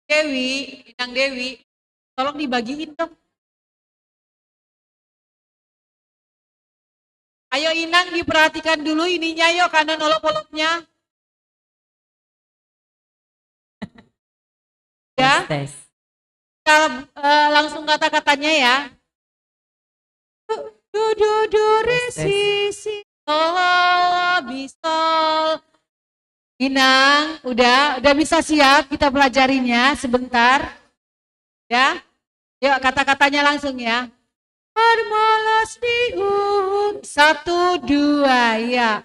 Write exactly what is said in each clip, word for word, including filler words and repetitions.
Dewi, Inang Dewi, tolong dibagiin dong. Ayo Inang, diperhatikan dulu ininya, yuk, kanan olop-olopnya. Ya, Tes, tes. Kita, eh, langsung kata-katanya ya. Du, du, du, re, Tes, tes. si, si, do, mi, sol. Inang, udah, udah bisa siap kita pelajarinya sebentar. Ya. Yuk, kata-katanya langsung ya. Harmolos di un. Satu, dua, ya.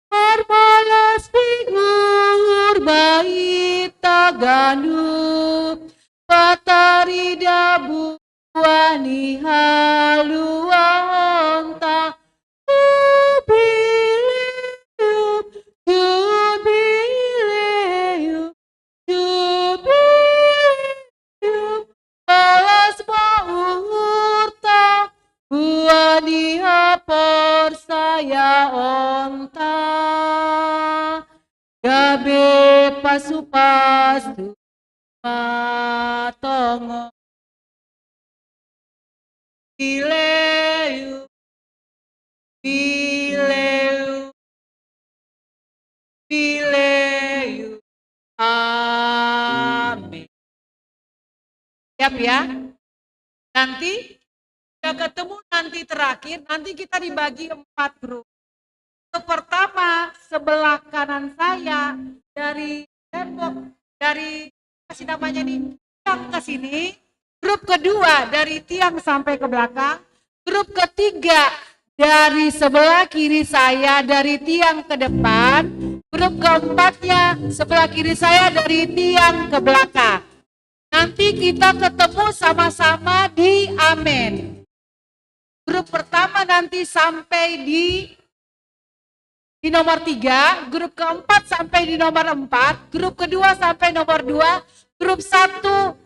Harmolos di ur baita ganu. Patarida buani halua onta. Jubileum, jubileum, jubileum. Balas baurta, buani haporsaya onta. Gabe pasupasu matongo. Jubileum, jubileum, jubileum. Amin. Siap ya? Nanti kita ketemu nanti terakhir, nanti kita dibagi empat grup. Grup pertama sebelah kanan saya dari tembok, dari apa sih namanya nih, tiang ke sini. Grup kedua dari tiang sampai ke belakang. Grup ketiga dari sebelah kiri saya dari tiang ke depan. Grup keempatnya sebelah kiri saya dari tiang ke belakang. Nanti kita ketemu sama-sama di Amen. Grup pertama nanti sampai di di nomor tiga, grup keempat sampai di nomor empat, grup kedua sampai nomor dua, grup satu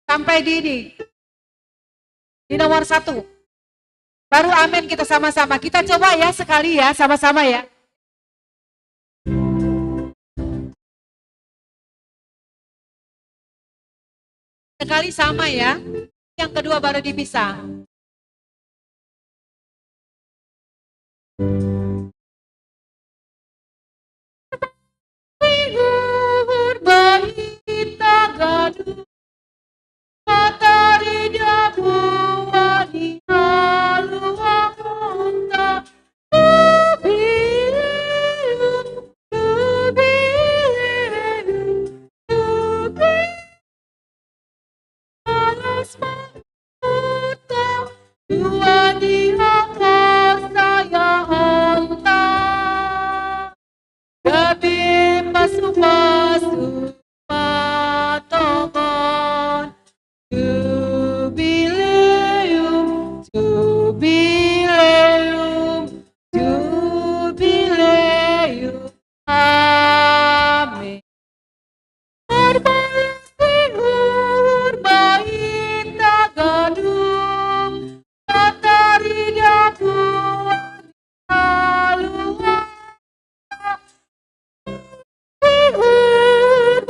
sampai di ini, di nomor satu. Baru amin kita sama-sama. Kita coba ya sekali ya, sama-sama ya. Sekali sama ya. Yang kedua baru dipisah. Gabe pasu-pasu matongon. Jubileum, jubileum, jubileum. Amin. Harmolos di ur baita ganu. Patarida buani halua. Di ur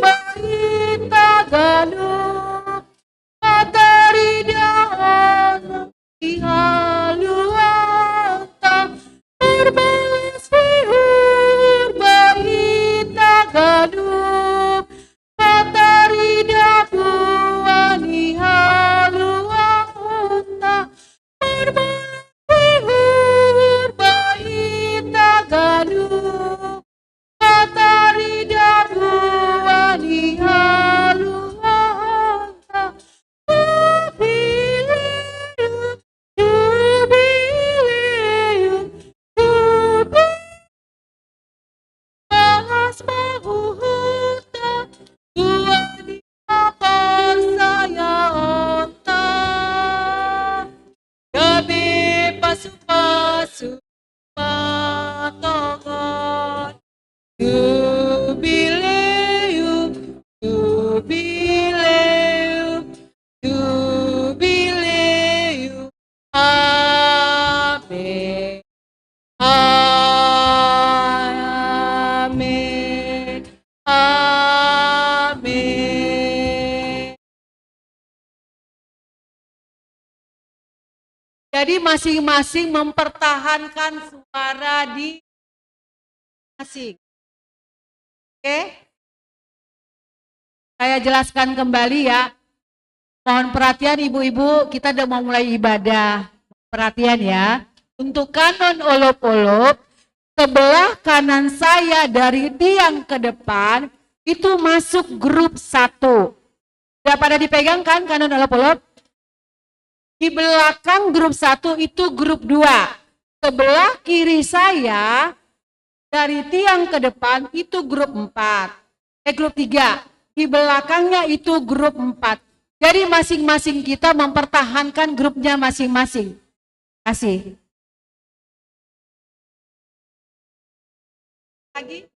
Jadi masing-masing mempertahankan suara di masing. Oke? Saya jelaskan kembali ya. Mohon perhatian ibu-ibu, kita udah mau mulai ibadah. Perhatian ya. Untuk kanon olop-olop, sebelah kanan saya dari tiang ke depan itu masuk grup satu. Udah pada dipegang kan kanon olop-olop? Di belakang grup satu itu grup dua. Sebelah kiri saya dari tiang ke depan itu grup empat. Eh, grup tiga. Di belakangnya itu grup empat. Jadi masing-masing kita mempertahankan grupnya masing-masing. Kasih. Lagi.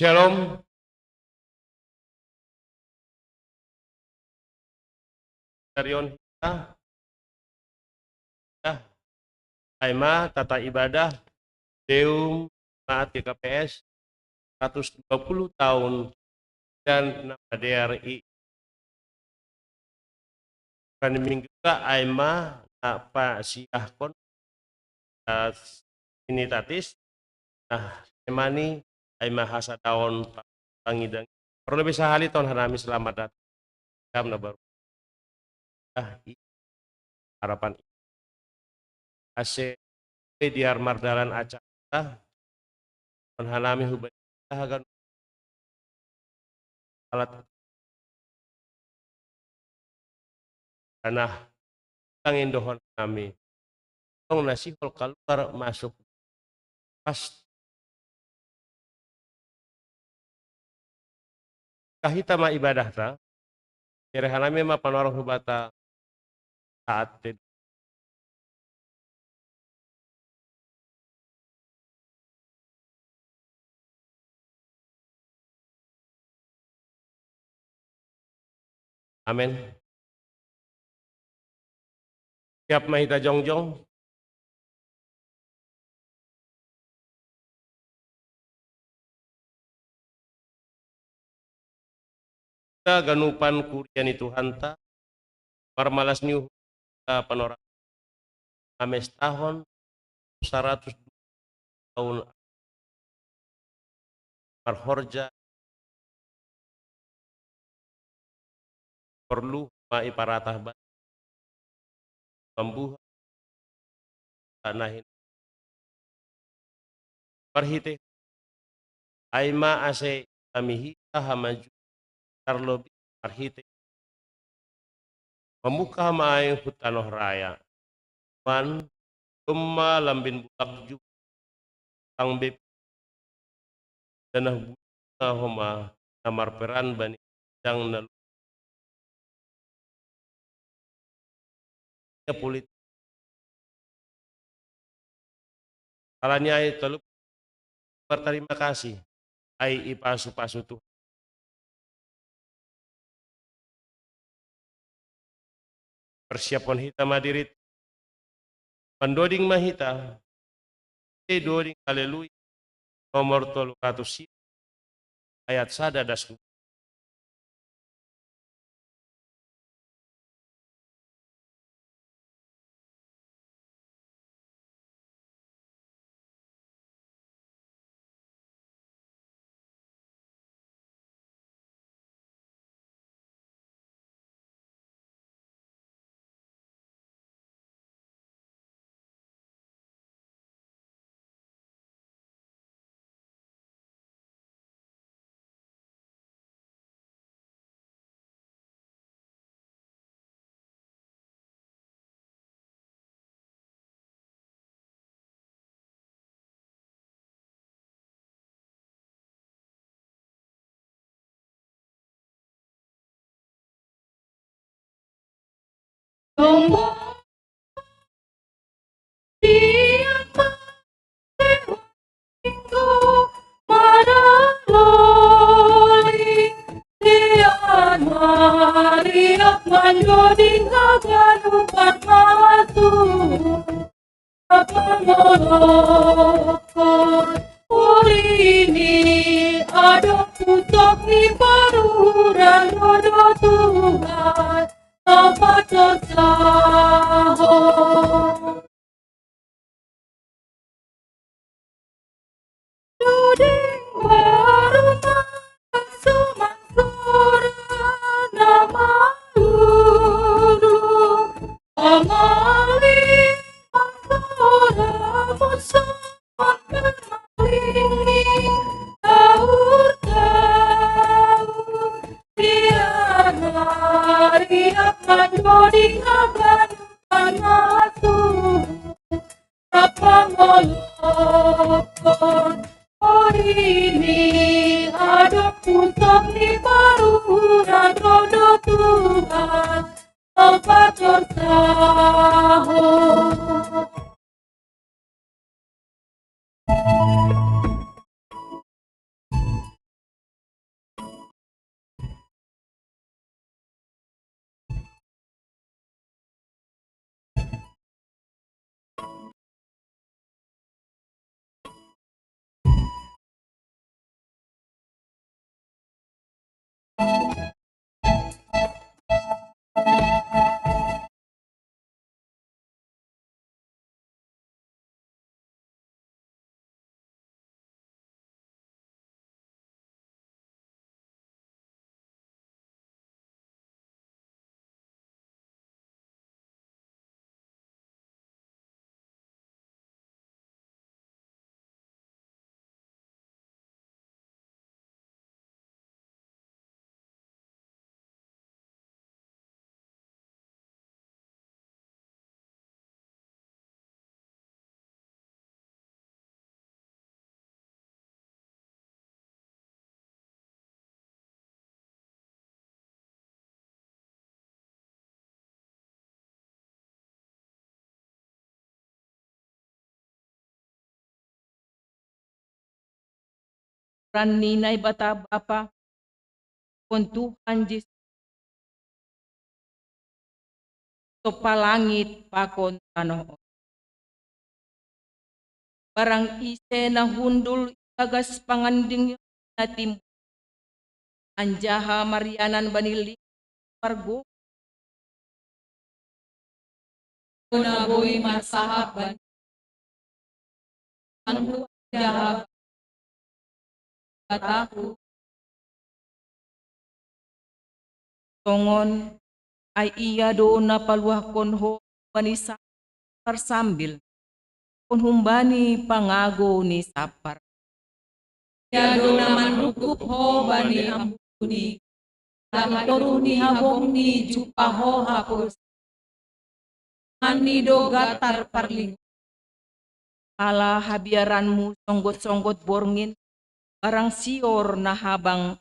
Shalom. Tarion hita, ya, ai ma tata ibadah Deum Maat G K P S seratus dua puluh tahun dan nama D R I. Kan minggu ka ai ma na pasiahkon, eh, ini tatis, nah, semani ai ma hasadaon pa-, pangidang. Parlobei sahali taon hanami selamat datang. Kam na baru. Ah, i-, harapan ase pe diar mardalan acara. Taon hanami huba hagan alat tanah tangindohon nami. Tong na sihol kaluar masuk pas kahita ma ibadah ta, irehanami ma panorang hubata saat te. Amin. Siap ma hita jongjong. Hita ganupan kuria ni Tuhanta, marmalas ni uhur hita panorang mamestahon saratus dua tahun marhorja, porlu ma iparatah ba mambuha tanahin marhite ai ma ase kami hita hamaju tarlobi marhite mambuka ma ai hu Tanoh Raya. Man domma lambin bulak ju tang bep danah buna homa na marperan bani jang na politik. Alani ai tolu berterima kasih ai ipasu-pasu Tuhan. Persiapon hita ma diri, mandoding ma hita, doding Haleluya nomor tolu ratus ayat sada das Ran ni Naibata Bapa, kon Tuhan Jesus, to palangit pakon tanoh on. Barang ise na hundul ibagas panganding na timbul, anjaha marianan bani lingkung pargo. Na boi marsahap bani anhu anjaha bataku. Tongon, ai ia do na paluahkon ho bani sa-, parsambil, on humbani pangago ni sampar. Ia do na manungkup ho bani ambuni, laho toruh ni habongni jumpah ho hapus. Ani do gatar parlinggoman. Ala habiaranmu songgot-songgot borngin, barang sior na habang.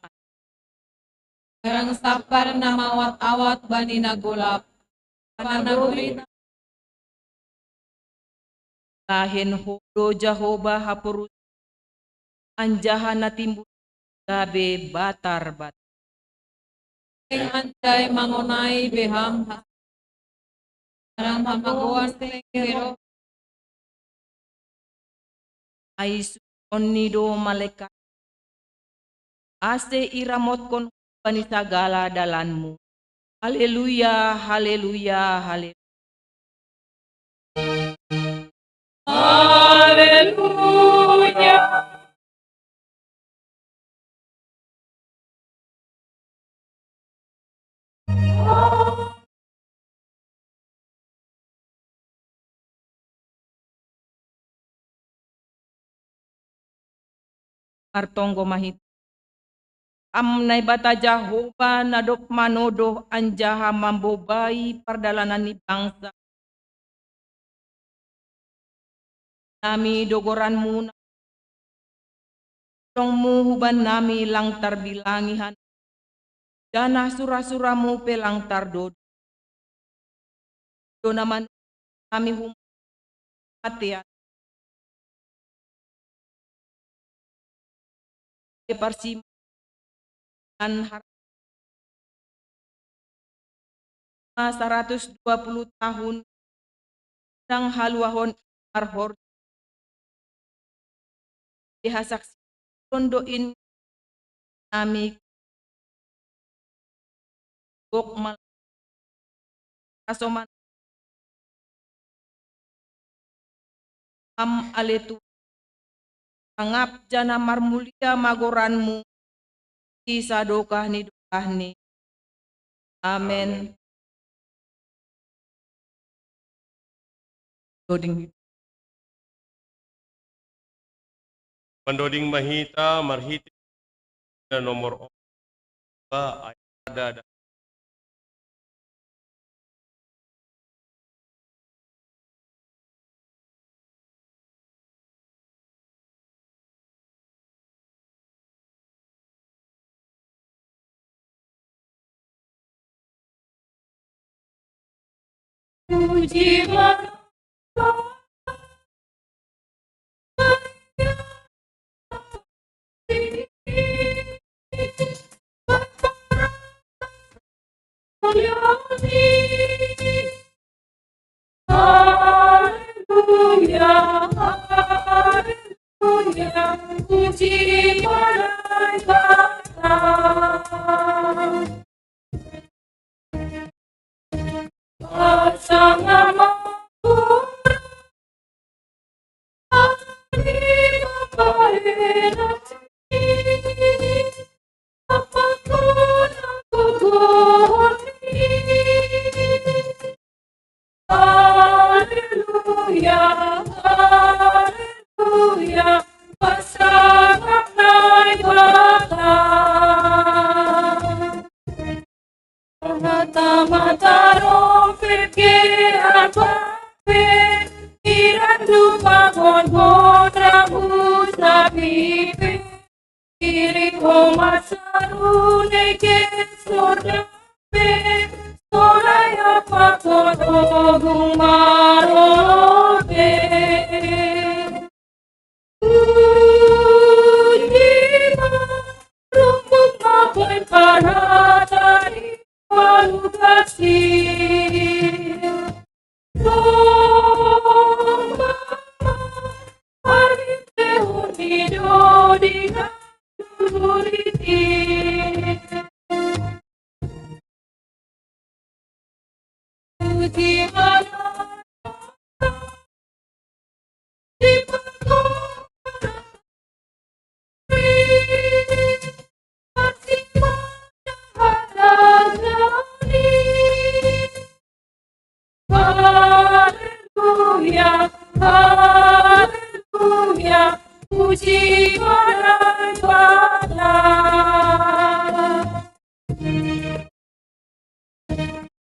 Barang sampar na maawat-awat bani na golap, panagori na Lahen ho do Jahowa haporus, anjaha na timbul gabe batar-batar. Seng anjai mangonai be ham has-, barang hamagoan seng be roh. Ai suhon ni do malekat, ase iramotkon bani sagala dalanmu. Haleluya, haleluya, haleluya. Haleluya. Martonggo ma hita. Ham Naibata Jahowa na dob manodoh anjaha mambobai pardalanan ni bangsa nami do goranmu na, tongmu huban nami lang tarbilangi han, janah sura-suramu pe lang tardodok. Do na man-, nami hum-, hatean. Parsiman har-, saratus dua puluh tahun, dang haluahon marhor, dihasaksi rondoin nami gok mal-, kasoman ham ale Tuhan. Sangap janah marmulia ma goranmu, di sadokah ni dokahni. Amen. Amen. Doding hita. Mandoding ma hita marhitei nomor opat, ayat sada. Puji Haleluya, haleluya, puji Naibata. Pasang nama Haleluya, haleluya, pasang Naibata. Hata matarompet ke arpape, iran dumahon hon rambu sapipe, irik homa sarune ke sordape, sorai arpakon ogung marobe. Puji Haleluya, haleluya, puji Bapa.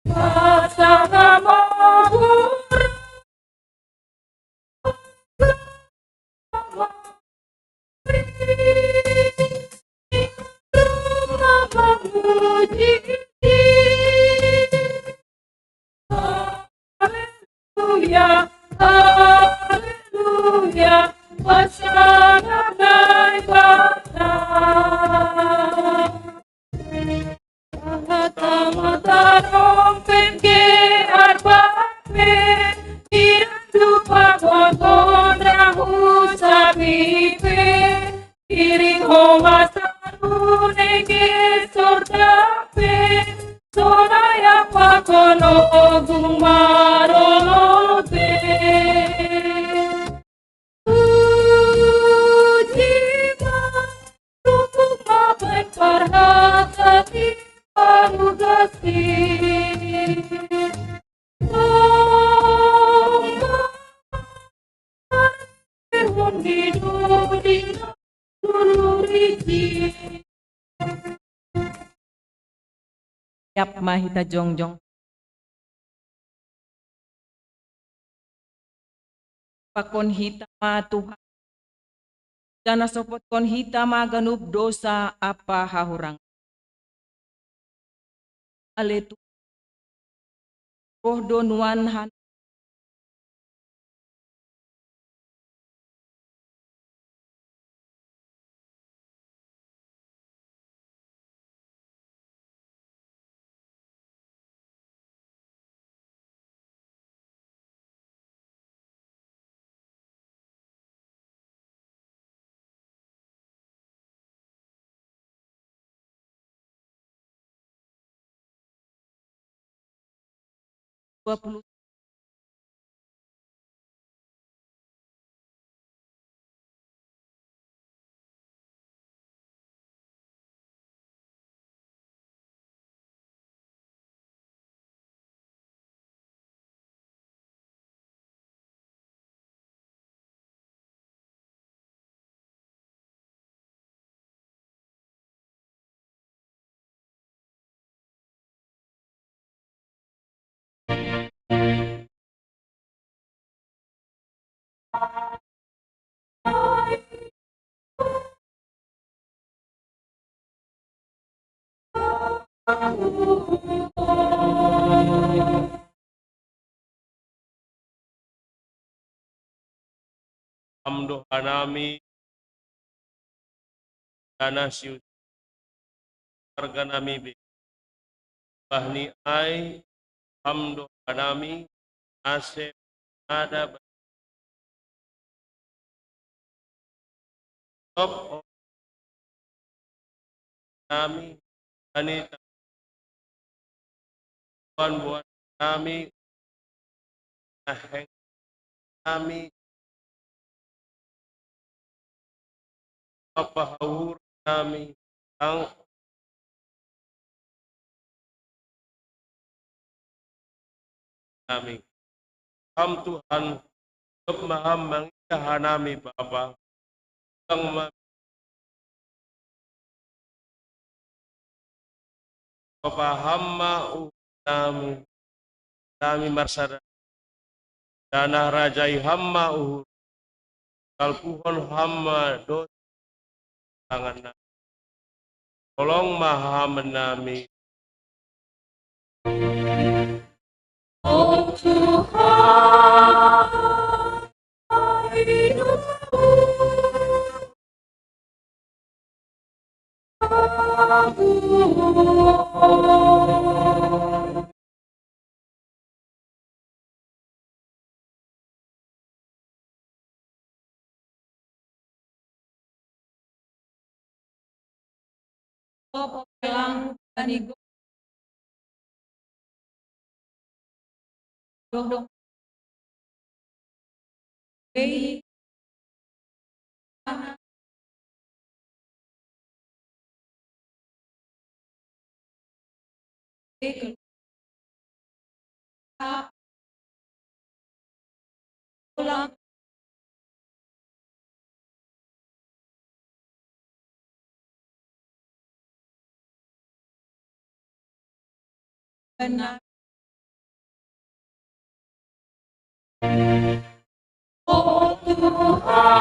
Pasang nama Haleluya, haleluya, wasana nai bata. Tama tarompet ke arbape, iran lupa boton rahu sabipe, iring homa sarune ke sordape, sonaya pakono ogung maronote. Puji ma, tupuk ma berparhata di paru gasi. Lomba, perhun di dodi, guru riji. Yap ma hita jongjong. Pakon hita ma Tuhan. Jana sopotkon hita ma ganup dosa apa hahurang. Ale Tuhan. Roh do nuan han dua puluh. Ham do hanami, tanah siu, harga nami be. Bah ni ai, ham do hanami, ase ada ba-, top of nami, ani tuan buat nami, aheng nami, apa haur nami, ang nami. Ham Tuhan, gop ma ham mangida hanami Bapa. Tang ma Bapa ham ma uhur nami, nami marsada. Tanah raja i ham ma uhur. Talpuhon ham ma dosa tangan nami. Tolong ma ham nami. Oh Tuhan, Opo pelang tanigo. Dodong. Pei. Benar. Oh Tuhan,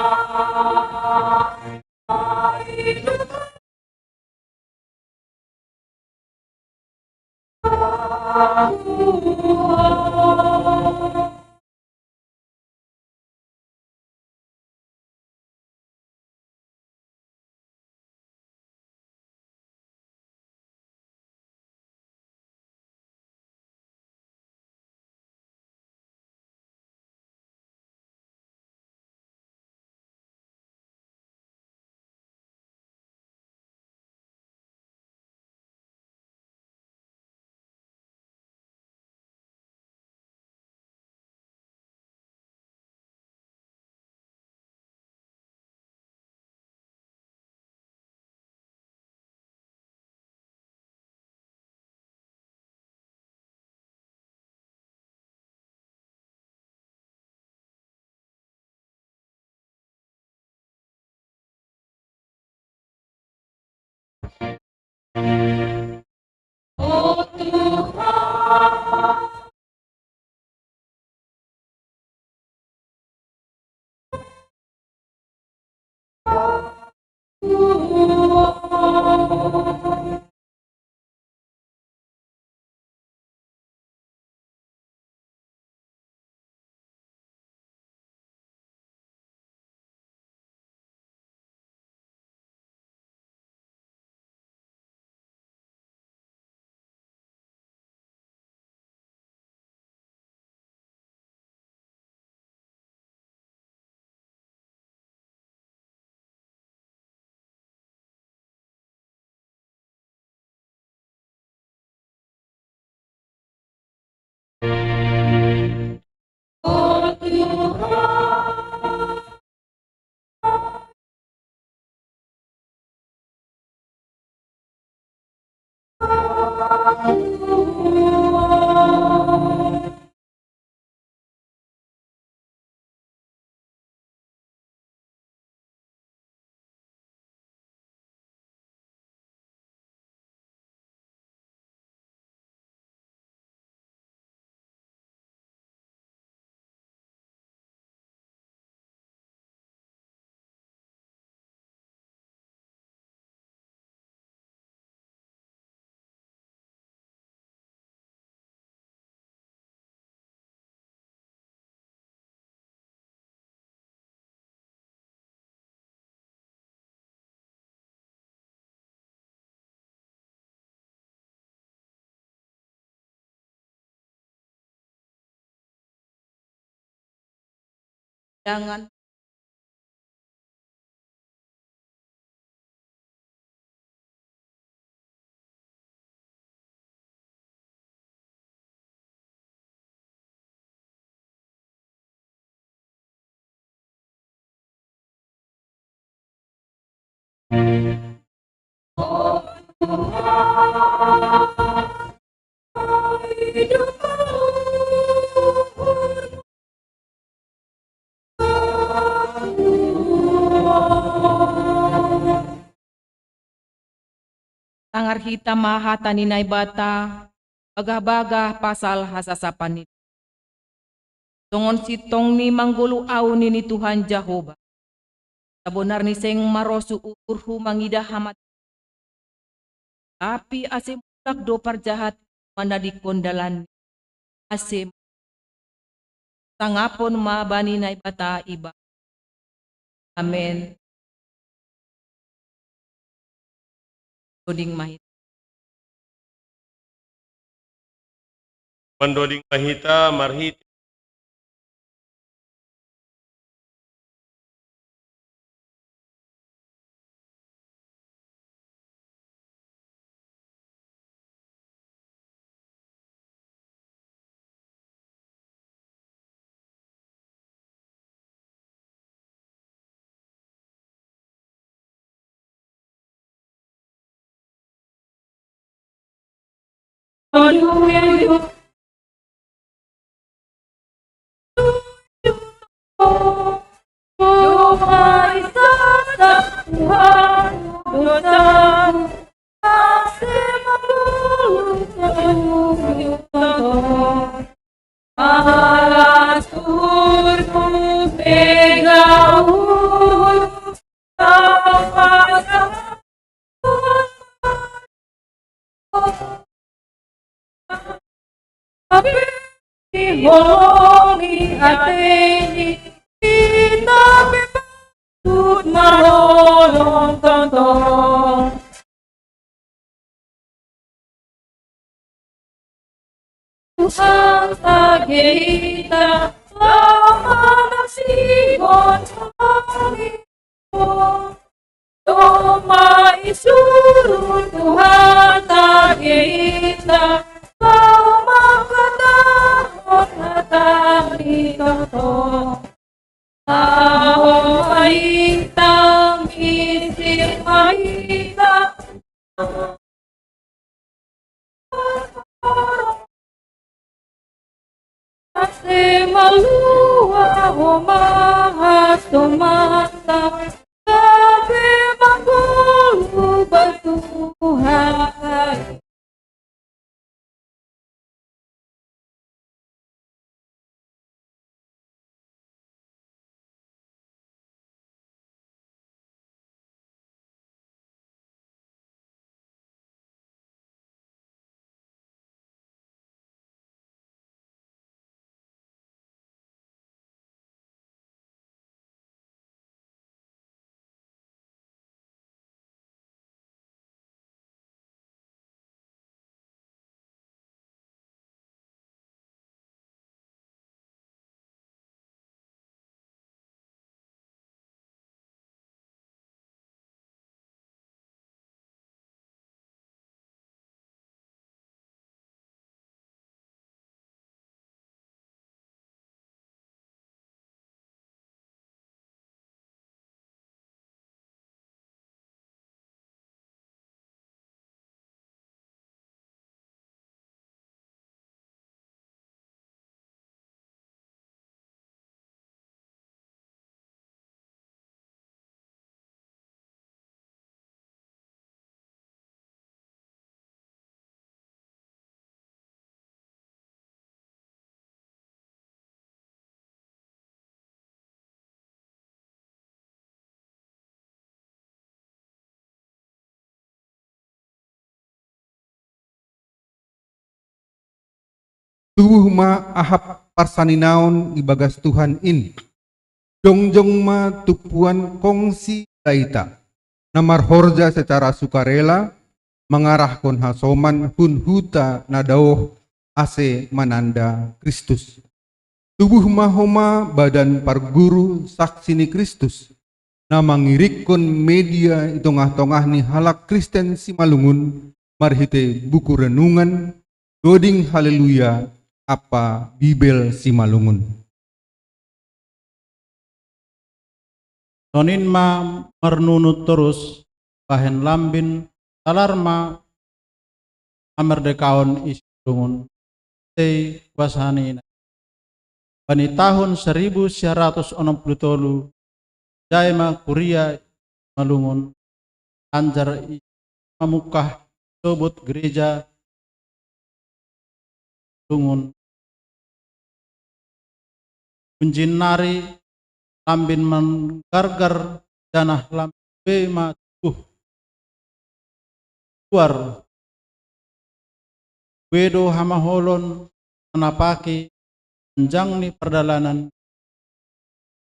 Jangan Tangar hita ma hata ni Naibata, bagah-bagah pasal hasasapan ni. Songon sintong ni manggoluh au nini Tuhan Jahowa. Sabonar ni seng marosuh uhurhu mangidah hamat, tapi ase mulak do parjahat manadingkon dalanni. Ase sangapon ma bani Naibata iba. Amen. Doding ma hita. Mandoding ma hita marhite Holy ateni, ita pe patut manolong tonton. Tuhan ta geita, lama nasi gonjali. Toma isuru Tuhan ta geita, lama kata hata ni toto. Tahu aita misi aita. Ase malua ho maha tomata, kabe magulu batuhai. Tubuh ma ahap parsaninaon ibagas Tuhan in. Jongjong ma tumpuan kongsi daita, na marhorja secara sukarela, mangarahkon hasoman hun huta na daoh ase mananda Kristus. Tubuh ma homa badan parguru saksi ni Kristus, na mangirikkon media i tongah-tongah ni halak Kristen Simalungun marhitei buku renungan, doding Haleluya, ampa Bibel Simalungun. Sonin ma marnunut torus bahen lambin, talar ma amerdekaon i Simalungun, tei kuasa ni ina. Bani tahun seribu sia ratus onom puluh tolu, jai ma kuria i Simalungun, anjar i mamukah sobut gereja Simalungun. Unjin nari lambin manggargar janah lambin be ma tubuh. Luar. Buei do hamaolon manapaki anjang ni pardalanan,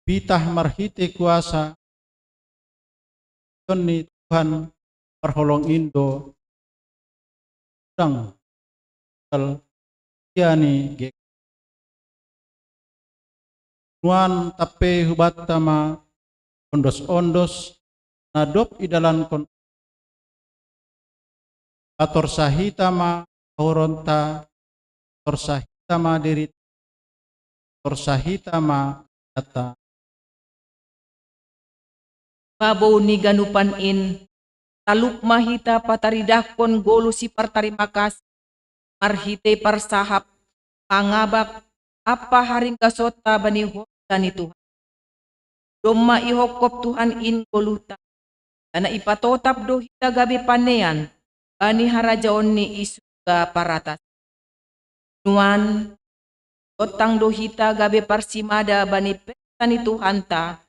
pitah marhitei kuasa ni Tuhan parholong in do, dang kal ia ni gek. Nuan tape hubanta ma ondos-ondos na dob idalankon. Patorsa hita ma ahoronta, torsa hita ma dirit, torsa hita ma data. Babou ni ganupan in, talup ma hita pataridahkon goluh sipartarima kasih, marhitei parsahap, mangabak, ampa haringgasonta bani horja ni Tuhan. Domma ihophop Tuhan in goluhta, janah ipatotap do hita gabe panean bani harajaonNi i surga paratas. Nuan, gontang do hita gabe parsimada bani pesta ni Tuhanta,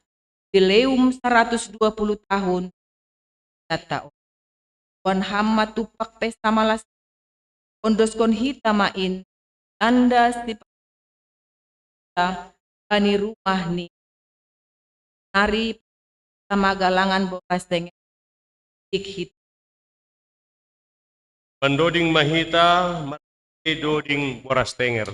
jubileum saratus dua puluh tahun. Data on. Tuhan Ham ma tumpak pesta malas, ondoskon hita ma in, tanda si bani rumah ni nari sama galangan boras tenger. Tik hit. Mandoding ma hita, mandoding boras tenger.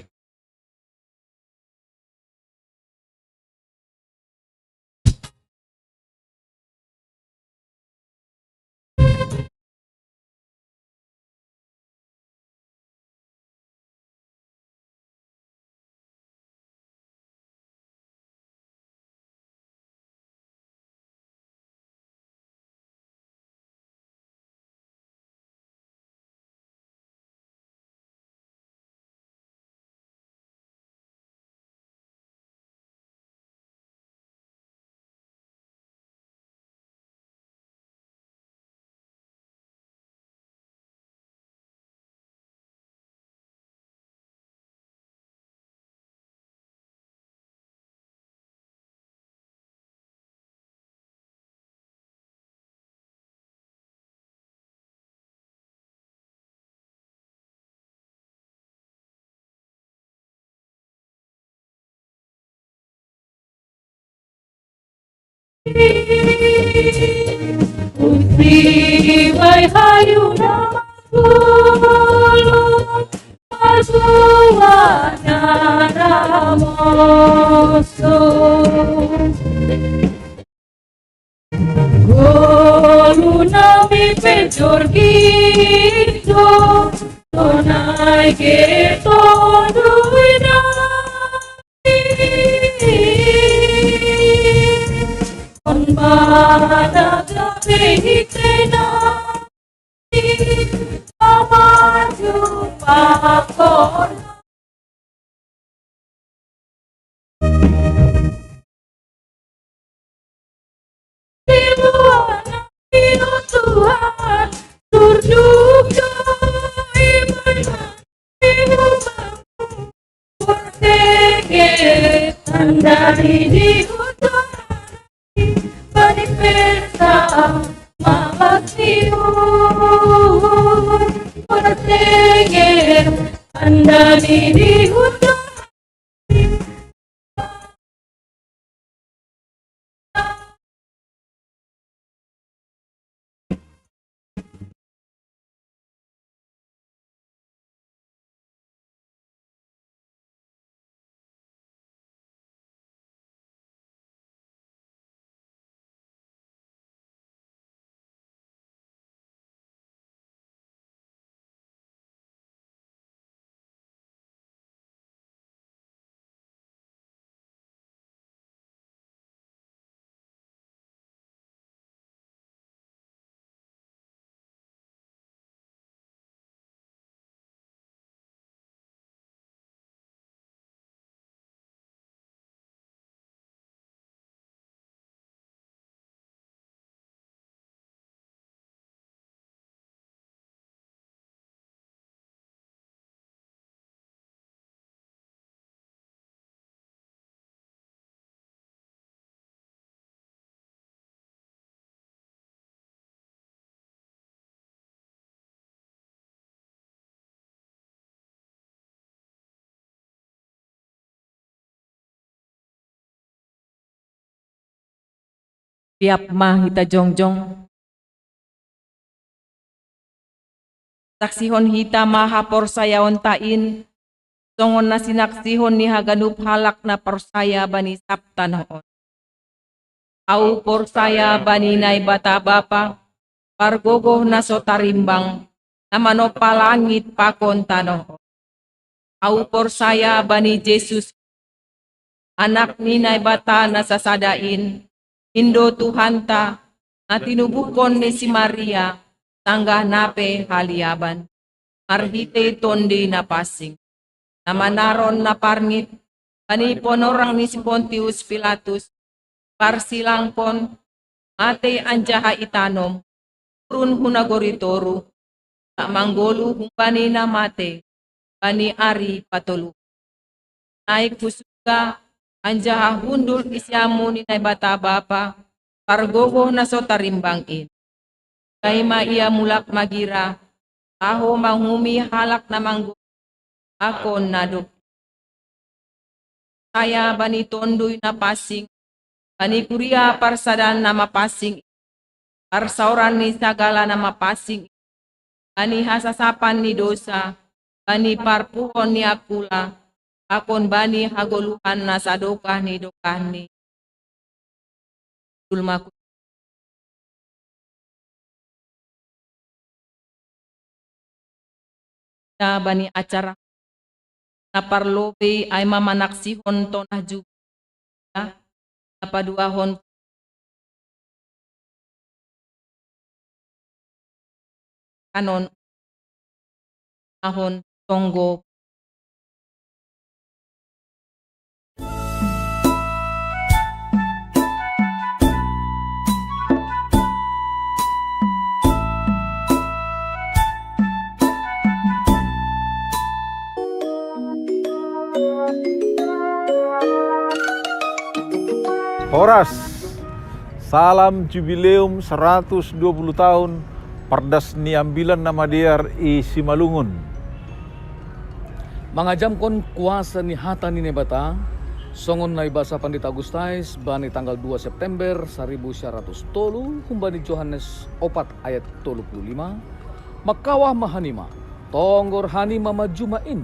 Uti bai hayu na magulung, pasuana ramoso. Golu nami pejor gido, tonai ke tondui nami. On bana gabe hite nami, amaju pakon. Tuhan, turduk doa iman. Andai di hutan, bani pesta mawasiu. Bertenge, andai di hutan. Tiap ma hita jongjong. Saksihon hita ma haporsayaonta in, songon na sinaksihon ni haganup halak na porsaya bani sab tanoh on. Ahu porsaya bani Naibata Bapa, pargogoh na so tarimbang, na manompa langit pakon tanoh on. Ahu porsaya bani Jesus, Anak ni Naibata na sasada in, in do Tuhanta, na tinubuhon ni si Maria, sanggah na pe haliaban. marhitei Tonduy Napansing, na manaron na parngit bani panorang ni si Pontius Pilatus, parsilangkon, matei anjaha itanom, turun hu nagori toruh, na manggoluh humbani na matei bani ari patoluh, naik hu surga, anjaha hundul i siamun ni Naibata Bapa, pargogoh na so tarimbang in. Ai ma Ia mulak magira, laho manguhumi halak na manggoluh pakon na dob. Percaya bani Tonduy Napansing, bani kuria parsadan na mapansing, parsaoran ni sagala na mapansing, bani hasasapan ni dosa, bani parpuhon ni angkula, pakon bani hagoluhan na sadokah ni dokah ni. Jolma ku ta bani acara na parlobei ai ma manaksihon tonah Jubili, na paduahon kanon ahon tonggo. Horas. Salam Jubileum saratus dua puluh tahun Pardas ni Ambilan Namadear i Simalungun. Mangajamkon kuasa ni hata ni Naibata, songon na ibasa Pandita Augustais bani tanggal dua September saribu sia ratus tolu humbani Johannes opat ayat tolu puluh lima, mangkawah ma hanima, tonggor hanima ma juma in,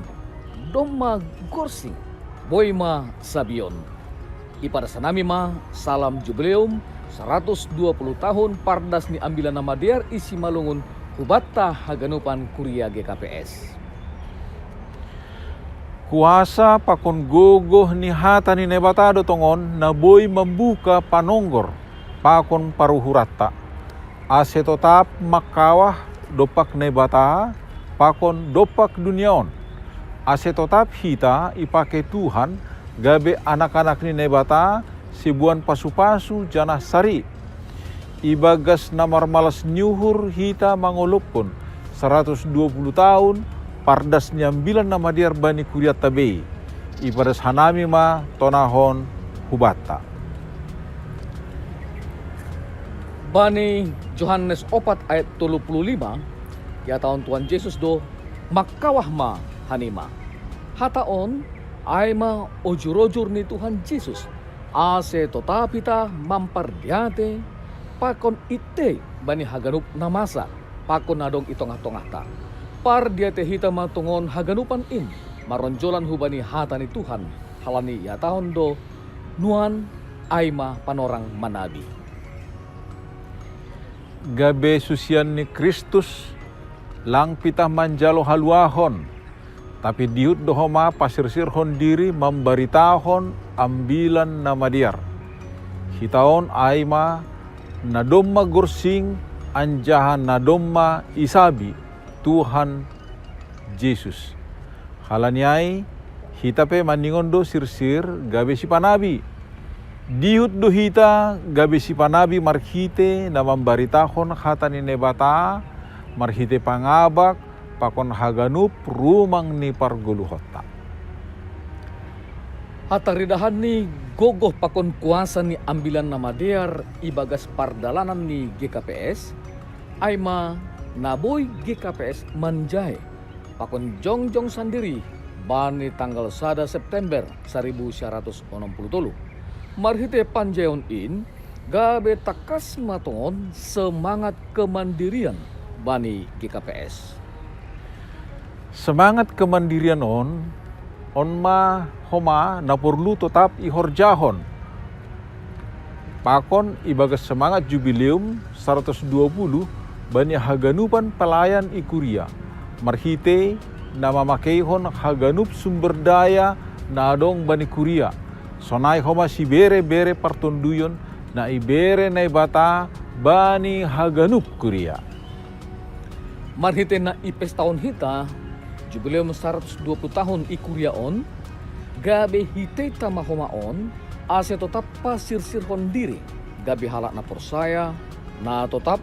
domma gorsing, boi ma sabion. Ipadas hanami ma salam Jubileum saratus dua puluh tahun Pardas ni Ambilan Namadear i Simalungun hubanta haganupan Kuria G K P S. Kuasa pakon gogoh ni hata ni Naibata do tongon na boi mambuka panonggor pakon paruhuranta, ase totap mangkawah dompak Naibata pakon dompak dunia on, ase totap hita ipake Tuhan gabe anak-anak ni Naibata, siboan pasu-pasu janah sari. Ibagas na marmalas ni uhur hita mangolophon saratus dua puluh tahun Pardas ni Ambilan Namadear bani kurianta bei. Ipadas hanami ma tonahon hubanta. Bani Johannes opat ayat tolu puluh lima, ihatahon Tuhan Jesus do, mangkawah ma hanima. Hata on ai ma ojur-ojur ni Tuhan Jesus, ase totap hita mampardiatei pakon itei bani haganup na masa pakon na dong i tongah-tongahta. Pardiatei hita ma tongon haganupan in, maronjolan hubani hata ni Tuhan, halani ihatahon do, nuan ai ma panorang manabi. Gabe susian ni Kristus, lang pitah manjalo haluahon, tapi dihut do homa pasirsirhon diri mambaritahon Ambilan Namadear. Hita on ai ma na domma gorsing anjaha na domma isabi Tuhan Jesus. Halani ai, hita pe maningon do sirsir gabe sipanabi. Dihut do hita gabe sipanabi marhite na mambaritahon hata ni Naibata, marhite pangabak pakon haganup rumang ni pargoluhonta. Hataridahan ni gogoh pakon kuasa ni Ambilan Namadear ibagas pardalanan ni G K P S, ai ma na boi G K P S manjae pakon jongjong sandiri bani tanggal sada September saribu sia ratus onom puluh tolu. Marhite panjaeon in, gabe tangkas ma tongon semangat kemandirian bani G K P S. Semangat kemandirian on, on ma homa na porlu totap ihorjahon pakon ibagas semangat Jubileum saratus dua puluh bani haganupan pelayan i kuria, marhite na mamakeihon haganup sumber daya na adong bani kuria, sonai homa sibere-bere partonduyon na ibere Naibata bani haganup kuria. Marhite na ipestahon hita jubileum saratus dua puluh tahun i kuria on, gabe hiteta ma homa on, ase totap pasirsirhon diri gabe halak na porsaya, na totap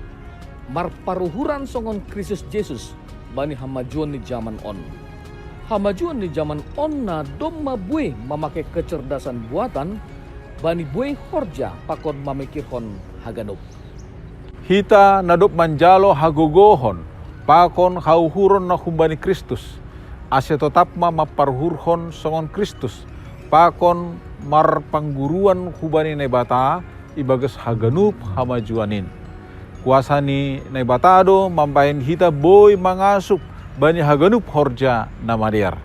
marparuhuran songon Kristus Jesus bani hamajuon ni jaman on. Hamajuon ni jaman on na domma buei mamake kecerdasan buatan bani buei horja pakon mamikirhon haganup. Hita na dob manjalo hagogohon pakon hauhuron na humbani Kristus, ase totap ma mamparuhurhon songon Kristus, pakon marpangguruan hubani Naibata ibagas haganup hamajuan in. Kuasa ni Naibata do mambahen hita boi mangasup bani haganup horja na madear.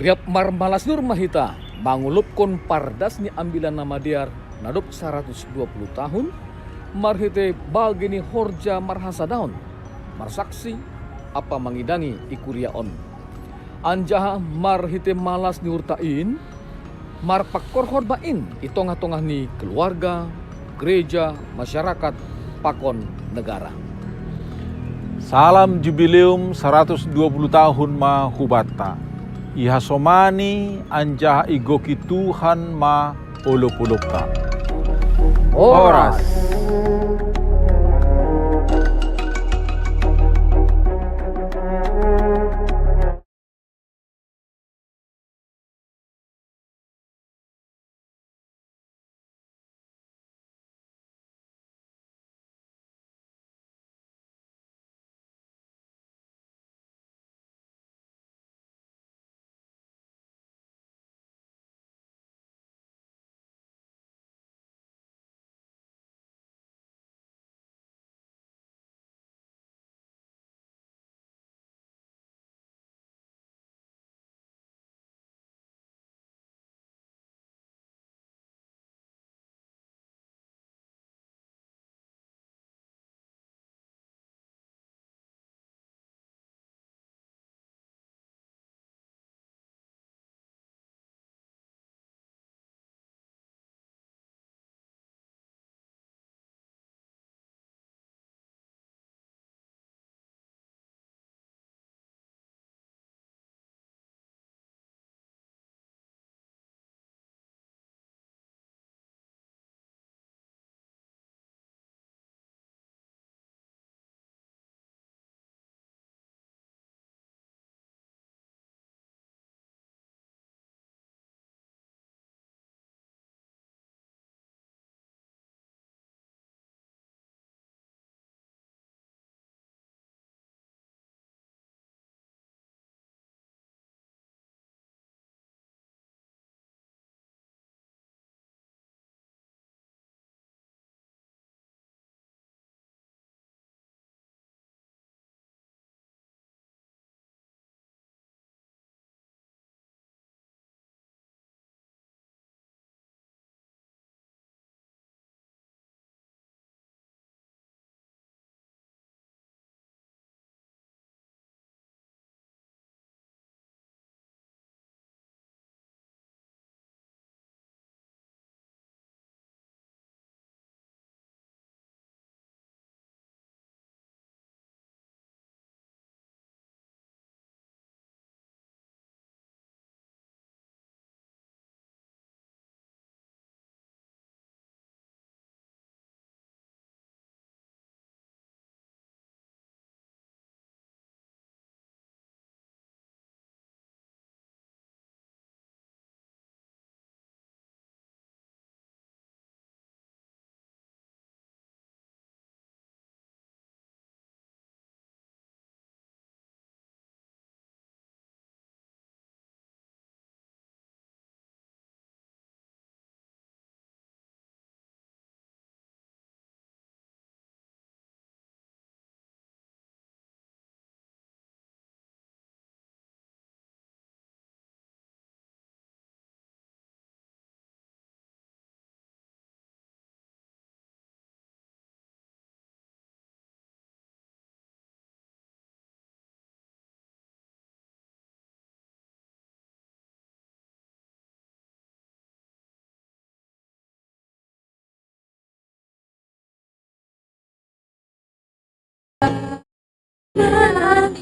Riap marmalas ni uhur ma hita mangulupkon pardas ni Ambilan Namadear na dob saratus dua puluh tahun, marhite bage ni horja marhasadaon, marsaksi, ampa mangidangi i kuria on. Anjaha marhite malas ni uhurta in, marpangkorhon ma in i tongah-tongah ni keluarga, gereja, masyarakat, pakon negara. Salam jubileum saratus dua puluh tahun ma hubanta. Ihasomani anjaha igoki Tuhan ma olop-olopta. Horas.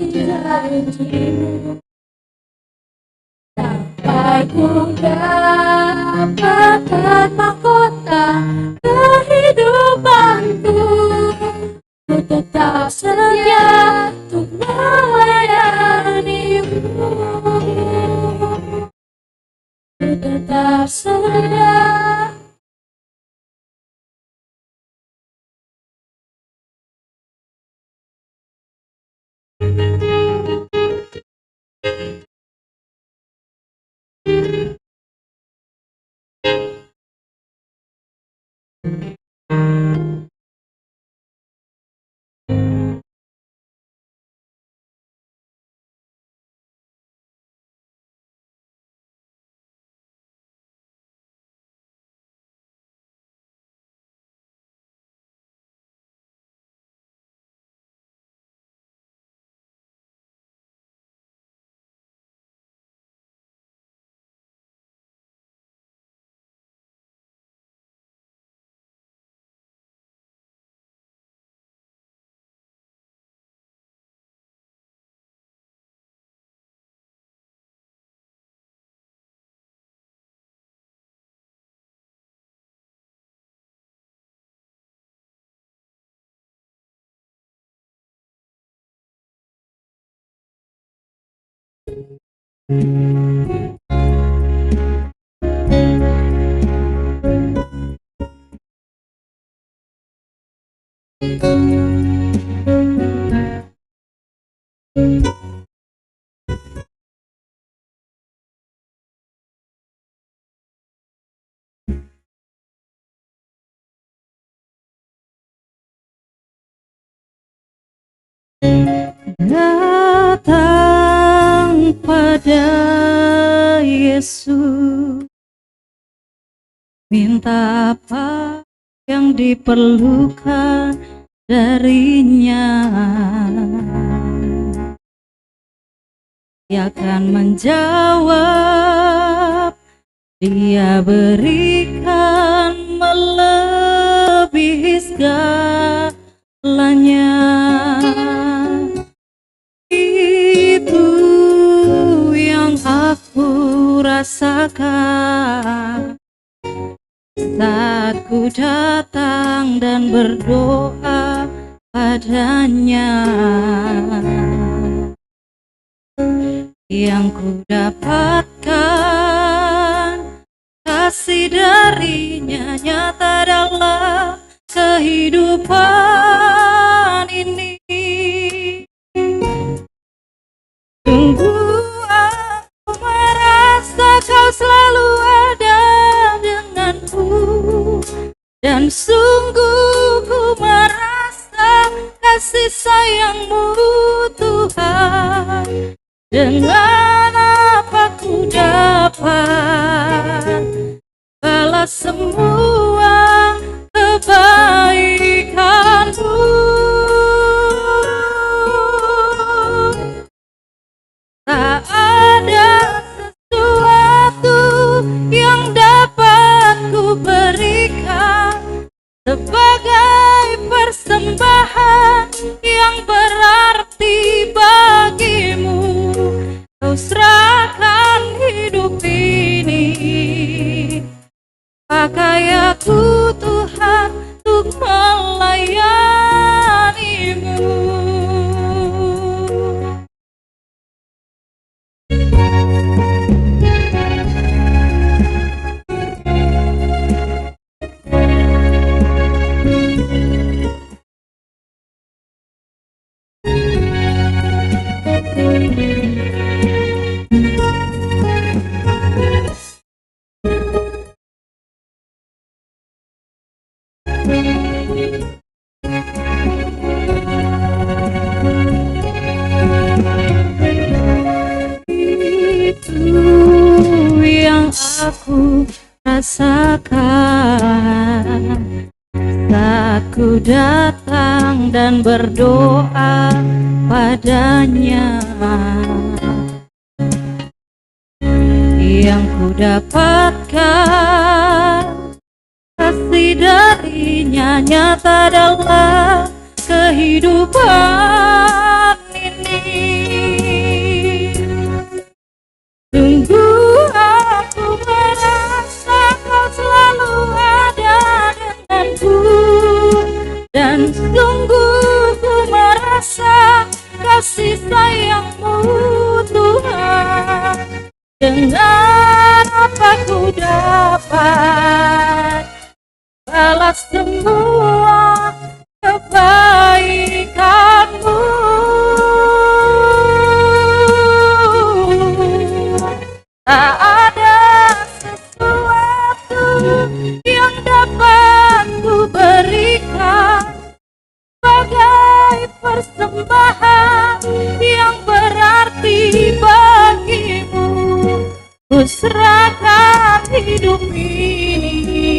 janji-Mu. Sampai ku dapatkan mahkota kehidupanku, ku tetap setia untuk melayani-Mu. Ku tetap setia. Datang pada Yesus, minta apa yang diperlukan darinya. Ia akan menjawab, Dia berikan melebihi segalanya. Itu yang aku rasakan saat ku datang dan berdoa pada-Nya. Yang ku dapatkan kasih dari-Nya nyata dalam kehidupan ini. Sungguh aku merasa Kau selalu ada denganku, dan sungguh ku merasa kasih sayang-Mu, Tuhan. Dengan apa ku dapat balas semua kebaikan-Mu? Tak ada sesuatu yang dapat ku berikan sebagai persembahan yang berarti bagi-Mu. Ku serahkan hidup ini, pakai aku, Tuhan, untuk melayani-Mu. Itu yang aku rasakan saat ku datang dan berdoa pada-Nya. Yang ku dapatkan kasih dari-Nya nyata dalam kehidupan ini. Dan sungguh ku merasa kasih sayang-Mu, Tuhan. Dengan apa ku dapat balas semua kebaikan-Mu? Tak ada sesuatu yang dapat ku berikan sebagai persembahan yang berarti bagi-Mu. Ku serahkan hidup ini.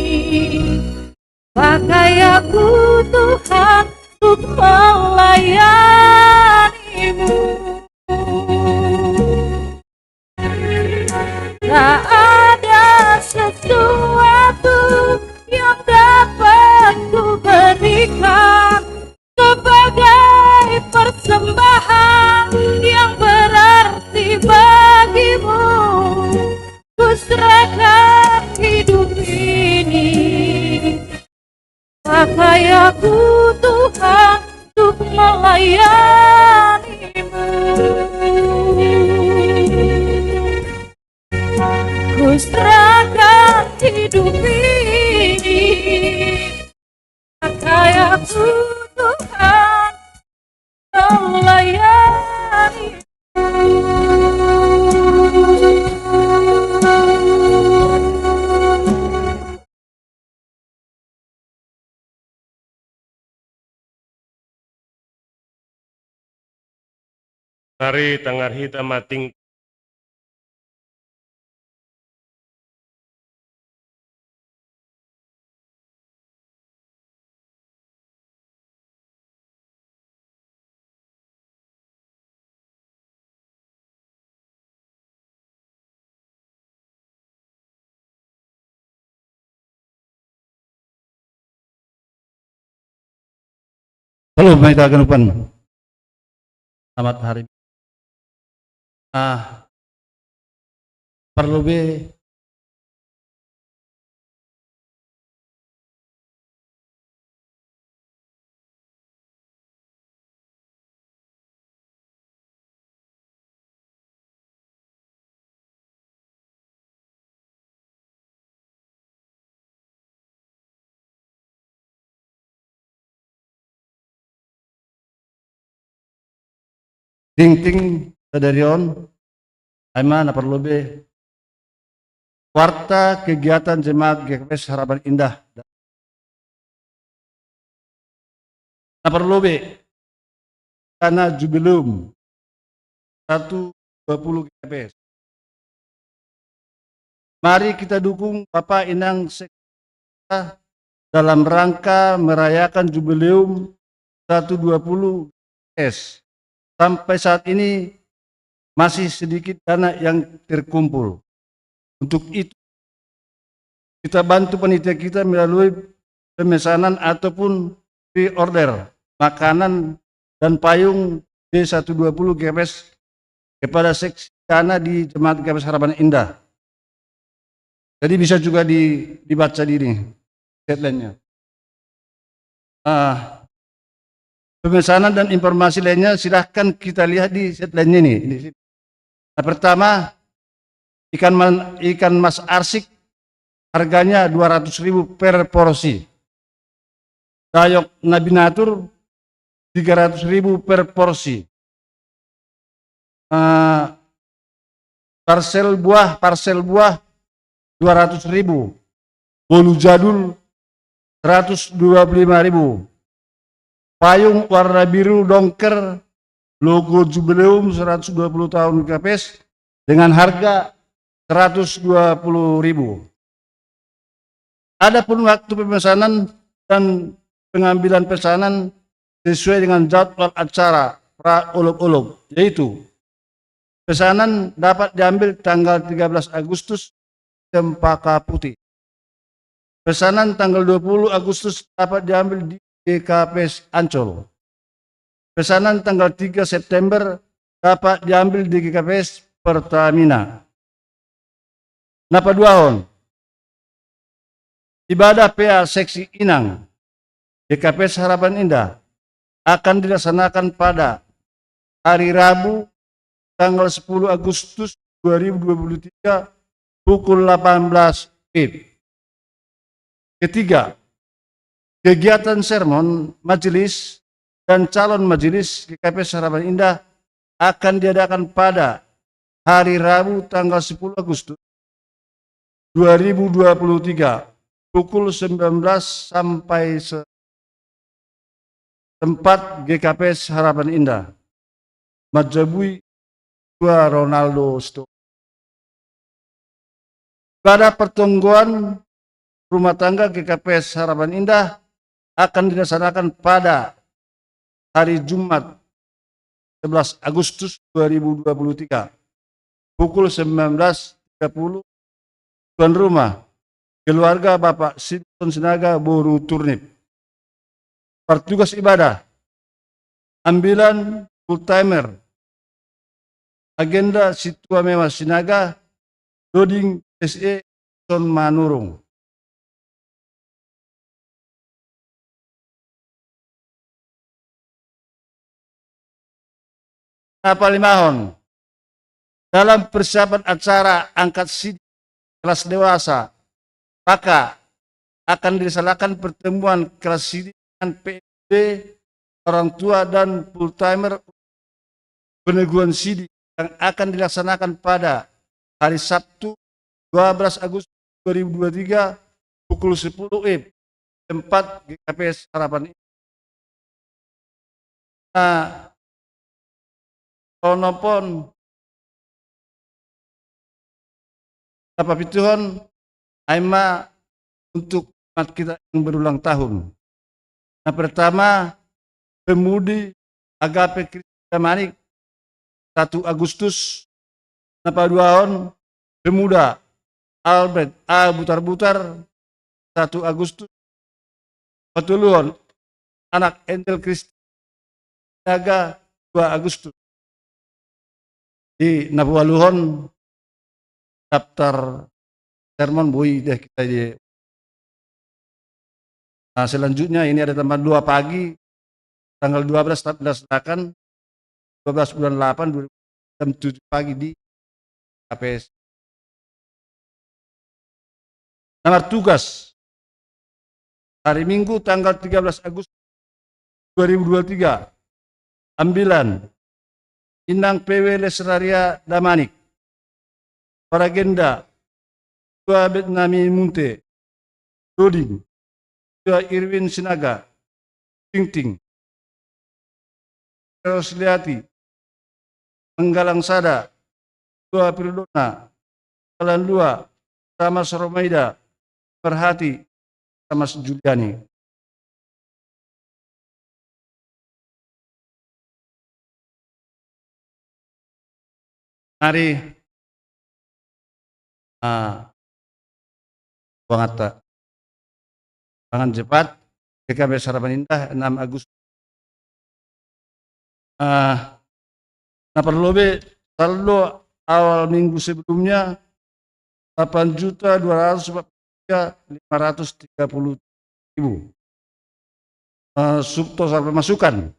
Pakai aku, Tuhan, untuk melayani-Mu. Tak ada sesuatu yang dapat ku berikan sebagai persembahan yang berarti bagi-Mu. Ku serahkan hidup ini. Pakai aku, Tuhan, untuk melayani-Mu. Ku serahkan hidup ini. Pakai aku, Tuhan, melayani. Mari tangar hita mating. Halo, mai ta ganupan. Selamat hari. Ah, perlu be Tingting sadari on, ai ma na parlu be warta kegiatan jemaat G K P S Harapan Indah. Na parlu be dana jubileum satu dua puluh G K P S. Mari kita dukung Bapak Inang Sekda dalam rangka merayakan jubileum satu dua puluh G K P S. Sampai saat ini masih sedikit dana yang terkumpul. Untuk itu, kita bantu panitia kita melalui pemesanan ataupun pre-order makanan dan payung B satu dua puluh G K P S kepada seksi dana di Jemaat G K P S Harapan Indah. Jadi bisa juga di, dibaca di ini, headline-nya. Ah, pemesanan dan informasi lainnya silahkan kita lihat di headline-nya ini. Ini. Nah, pertama, ikan man-, ikan mas arsik harganya dua ratus ribu per porsi. Dayok nabinatur tiga ratus ribu per porsi. Eh, parsel buah, parsel buah dua ratus ribu. Bolu jadul seratus dua puluh lima ribu. Payung warna biru dongker logo jubileum seratus dua puluh tahun G K P S dengan harga seratus dua puluh ribu. Adapun waktu pemesanan dan pengambilan pesanan sesuai dengan jadwal acara pra olok-olok, yaitu pesanan dapat diambil tanggal tiga belas Agustus Cempaka Putih. Pesanan tanggal dua puluh Agustus dapat diambil di G K P S Ancol. Pesanan tanggal tiga September dapat diambil di G K P S Pertamina. Napa duahon? Ibadah P A seksi Inang G K P S Harapan Indah akan dilaksanakan pada hari Rabu, tanggal sepuluh Agustus dua ribu dua puluh tiga, pukul delapan belas W I B. Ketiga, kegiatan sermon majelis dan calon majelis G K P S Harapan Indah akan diadakan pada hari Rabu, tanggal sepuluh Agustus dua ribu dua puluh tiga, pukul sembilan belas sampai se-, tempat G K P S Harapan Indah, Majabui dua, Ronaldo Sto. Ibadah pertonggoan rumah tangga G K P S Harapan Indah akan dilaksanakan pada hari Jumat, sebelas Agustus dua ribu dua puluh tiga, pukul sembilan belas tiga puluh. Tuan rumah, keluarga Bapak Simpson Sinaga, Boru Turnip. Petugas ibadah, ambilan full timer, agenda Situa Mewah Sinaga, Doding S E, Son Manurung. Napa limahon, dalam persiapan acara angkat sidi kelas dewasa, maka akan dilaksanakan pertemuan kelas sidi dengan P M D, orang tua, dan full timer peneguhan sidi yang akan dilaksanakan pada hari Sabtu, dua belas Agustus dua ribu dua puluh tiga, pukul sepuluh W I B, tempat G K P S Harapan Indah. Nah, ono pon, napa pituhon, ai ma untuk jemaat kita yang berulang tahun. Nah, pertama, pemudi Agape Christian Damanik, satu Agustus. Napa duahon, pemuda Albert A Butar-Butar, satu Agustus. Patuluhon, anak Angel Christian Sinaga, dua Agustus. Di napa ualuhon, daftar sermon boi deh kita di. Nah, selanjutnya ini ada tanggal dua pagi, tanggal dua belas, tanggal dua belas bulan delapan, jam tujuh pagi di K P S. Nomor tugas, hari Minggu, tanggal tiga belas Agustus dua ribu dua puluh tiga, ambilan Inang P W Lesraria Damanik, Paragenda, Tua Betnami Munte, Doding, Tua Irwin Sinaga, Tingting, Rosliati, Menggalang Sada, Tua Pirdona, Kalandua, Tamas Romaida, Merhati, Tamas Juliani. Hari, ah, Bangata. Tangan cepat, G K P S Harapan Indah, enam Agustus. Ah, nah, perlu be, saldo awal minggu sebelumnya delapan juta dua ratus empat puluh tiga lima ratus tiga puluh ribu. Eh, subtotal pemasukan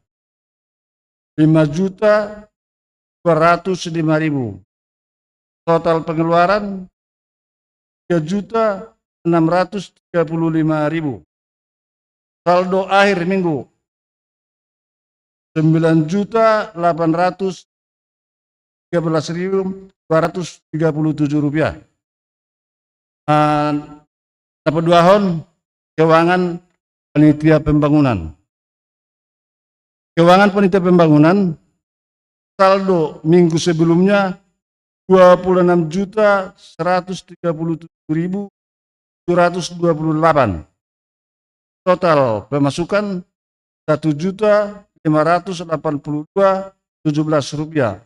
lima juta dua ratus lima ribu. Total pengeluaran tiga juta enam ratus tiga puluh lima ribu. Saldo akhir minggu sembilan juta delapan ratus tiga belas ribu dua ratus tiga puluh tujuh rupiah. Ah, dapat duahon, keuangan panitia pembangunan. Keuangan panitia pembangunan, saldo minggu sebelumnya dua puluh enam juta seratus tiga puluh tujuh ribu tujuh ratus dua puluh delapan. Total pemasukan satu juta lima ratus delapan puluh dua tujuh belas rupiah.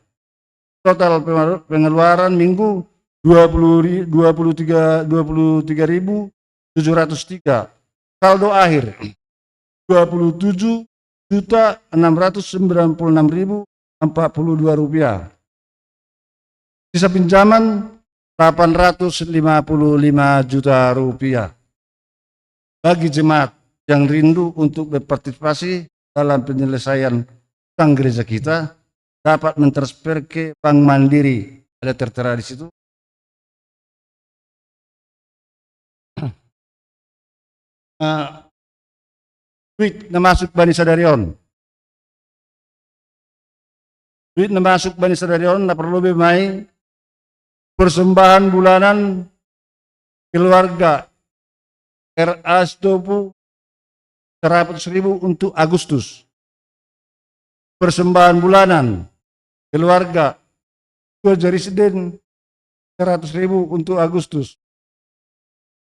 Total pema-, pengeluaran minggu dua puluh ri-, dua puluh tiga, dua puluh tiga ribu tujuh ratus tiga. Saldo akhir dua puluh tujuh juta enam ratus sembilan puluh enam ribu empat puluh dua rupiah. Sisa pinjaman delapan ratus lima puluh lima juta rupiah. Bagi jemaat, yang rindu untuk berpartisipasi dalam penyelesaian utang gereja kita dapat mentransfer ke Bank Mandiri. Ada tertera di situ. Ah, duit na masuk bani sadari on. Duit na masuk bani sadari on na parlobei mai persembahan bulanan keluarga R A Sitopu seratus ribu untuk Agustus. Persembahan bulanan keluarga Tuan Jarisden seratus ribu untuk Agustus.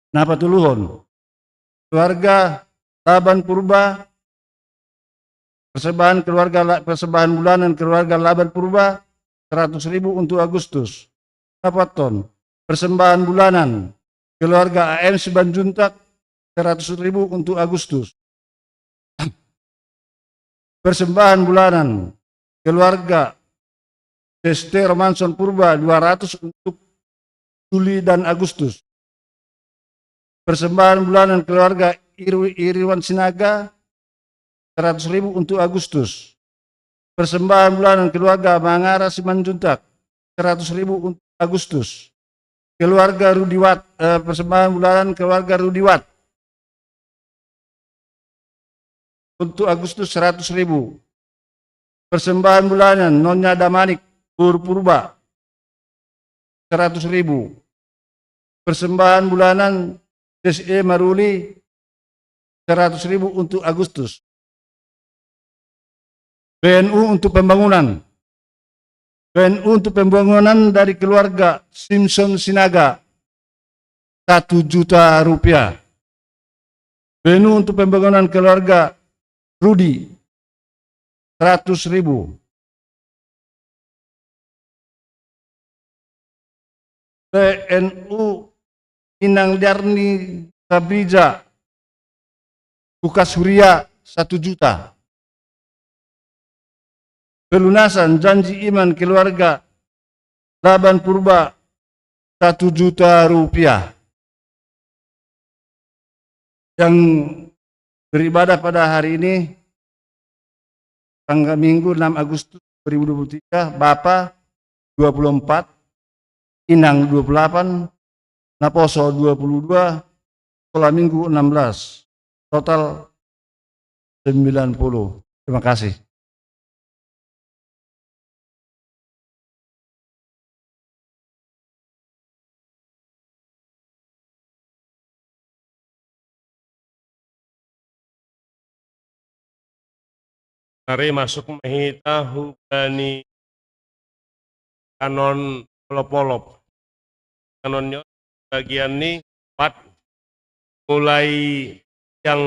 Na patoluhon, keluarga Laban Purba, persembahan keluarga La-, persembahan bulanan keluarga Laban Purba seratus ribu untuk Agustus. Na paothon, persembahan bulanan keluarga A M Simanjuntak seratus ribu untuk Agustus. Persembahan bulanan keluarga Sester Manson Purba dua ratus untuk Juli dan Agustus. Persembahan bulanan keluarga Irwi-, Iriwan Sinaga seratus ribu untuk Agustus. Persembahan bulanan keluarga Mangara Simanjuntak seratus ribu untuk Agustus. Keluarga Rudiwat, eh, persembahan bulanan keluarga Rudiwat untuk Agustus seratus ribu. Persembahan bulanan Nonya Damanik Pur Purba seratus ribu. Persembahan bulanan S E Maruli seratus ribu untuk Agustus. B N U untuk pembangunan. B N U untuk pembangunan dari keluarga Simpson Sinaga satu juta rupiah. B N U untuk pembangunan keluarga Rudi seratus ribu. B N U Inang Liarni Sabrija Bukas Huria satu juta. Pelunasan janji iman keluarga Laban Purba satu juta rupiah. Yang beribadah pada hari ini, tanggal Minggu enam Agustus dua ribu dua puluh tiga, Bapa dua puluh empat, Inang dua puluh delapan, Naposo dua puluh dua, Sekolah Minggu enam belas, total sembilan puluh. Terima kasih. Mari masuk ma hita hubani kanon Olop-olop. Kanonnya bagian ni empat, mulai yang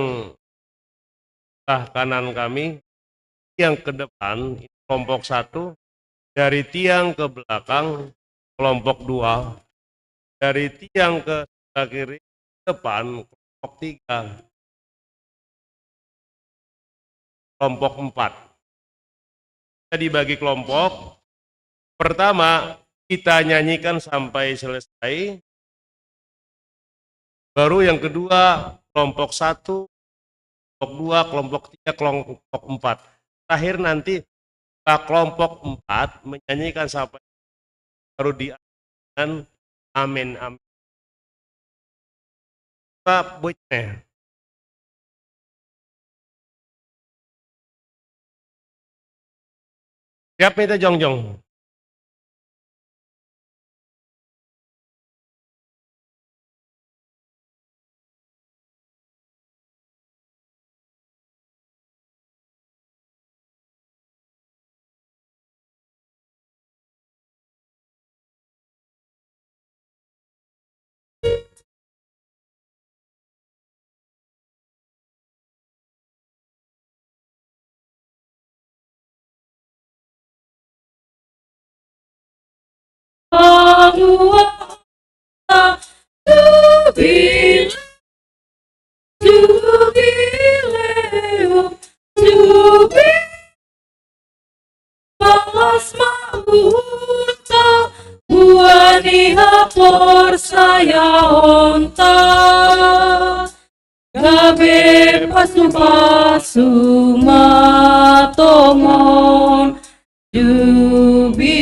sebelah kanan kami, yang ke depan, kelompok satu, dari tiang ke belakang, kelompok dua, dari tiang ke sebelah kiri, depan, kelompok tiga, kelompok empat. Kita dibagi kelompok. Pertama, kita nyanyikan sampai selesai. Baru yang kedua, kelompok satu, kelompok dua, kelompok tiga, kelompok empat. Terakhir nanti, setelah kelompok empat menyanyikan sampai, baru di dengan amin, amin. Pak Boy, eh. Siap, kita jongjong. Jubileum, jubileum, jubileum. Palas maurta, buaniha porsayaonta. Gabe pasu-pasu matongon. Jubileum,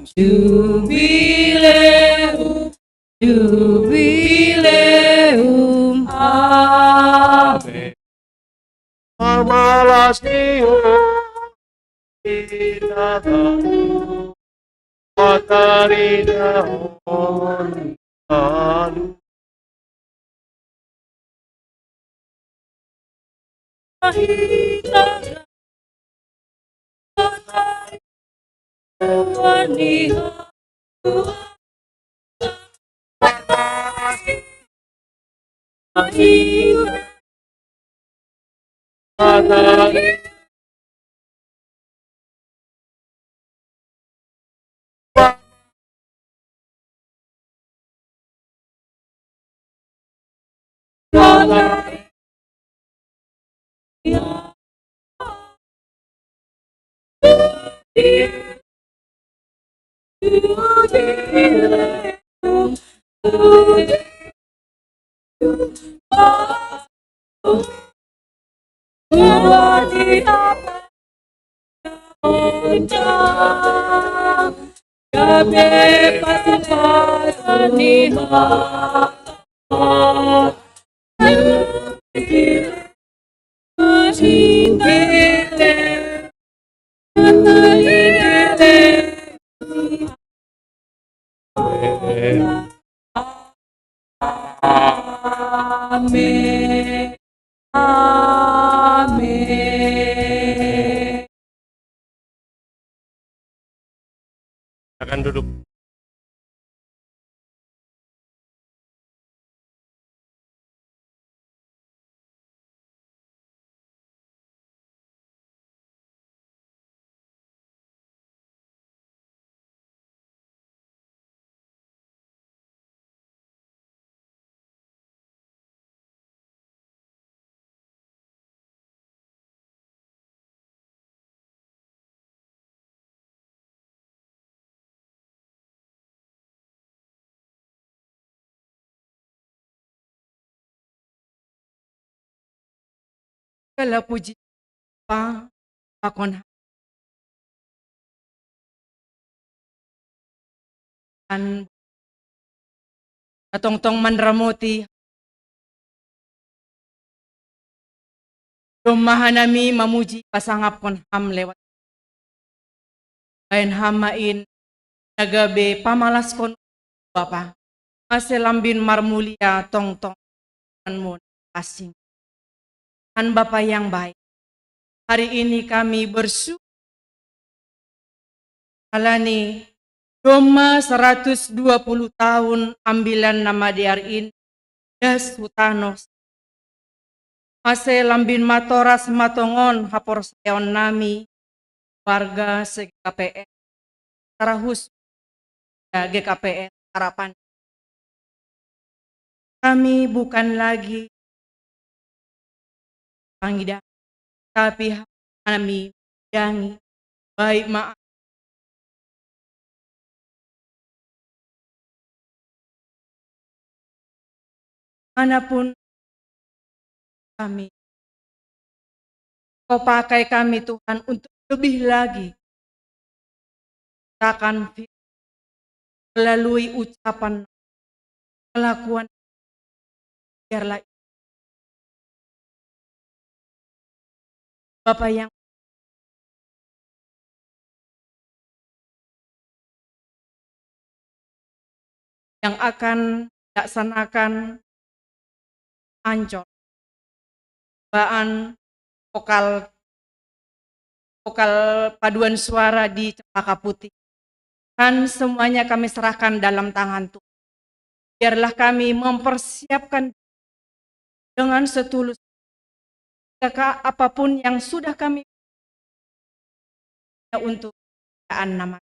jubileum, jubileum. Amen. Pamalas Tuhan, kita tahu materi dahon lalu. Amin. Amin. Silakan duduk. Kala puji pa pakon an atongtong manramoti. Domma hanami mamuji pasangapkon Ham lewat baen Ham ma in na gabe pamalaskon Bapa. Mase lambin marmulia tongtong mu asing. Tuhan Bapa yang baik, hari ini kami bersyukur alani domma seratus dua puluh tahun ambilan na madear in das hu tano. Mase lambin matoras matongon haporsayaon nami warga se-G K P S, secara khusus ya G K P S Harapan. Kami bukan lagi pangidangi, tapi kami dangi, baik maaf. Manapun kami, Kau pakai kami, Tuhan, untuk lebih lagi katakan firman melalui ucapan, kelakuan. Biarlah Bapa yang yang akan dilaksanakan Ancol, baan vokal, vokal paduan suara di Cempaka Putih. Dan semuanya kami serahkan dalam tangan Tuhan. Biarlah kami mempersiapkan dengan setulus, apapun yang sudah kami untuk kemuliaan nama.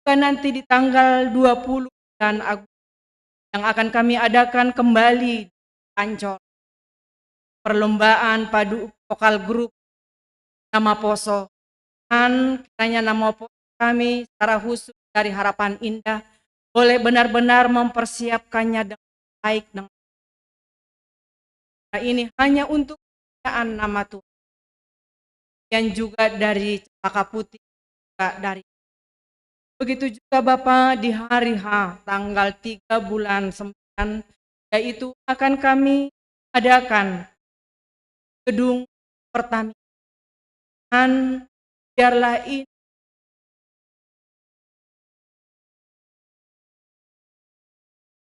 Juga nanti di tanggal dua puluh bulan Agustus yang akan kami adakan kembali di Ancol, perlombaan padu vokal grup Nama Poso. Dan kiranya Nama Poso kami secara khusus dari Harapan Indah boleh benar-benar mempersiapkannya dengan baik, dengan Nah, ini hanya untuk kemuliaan nama Tuhan. Dan juga dari Cempaka Putih, juga dari. Begitu juga Bapa, di hari H, tanggal tiga bulan sembilan, yaitu akan kami adakan gedung pertanian. Dan biarlah ini,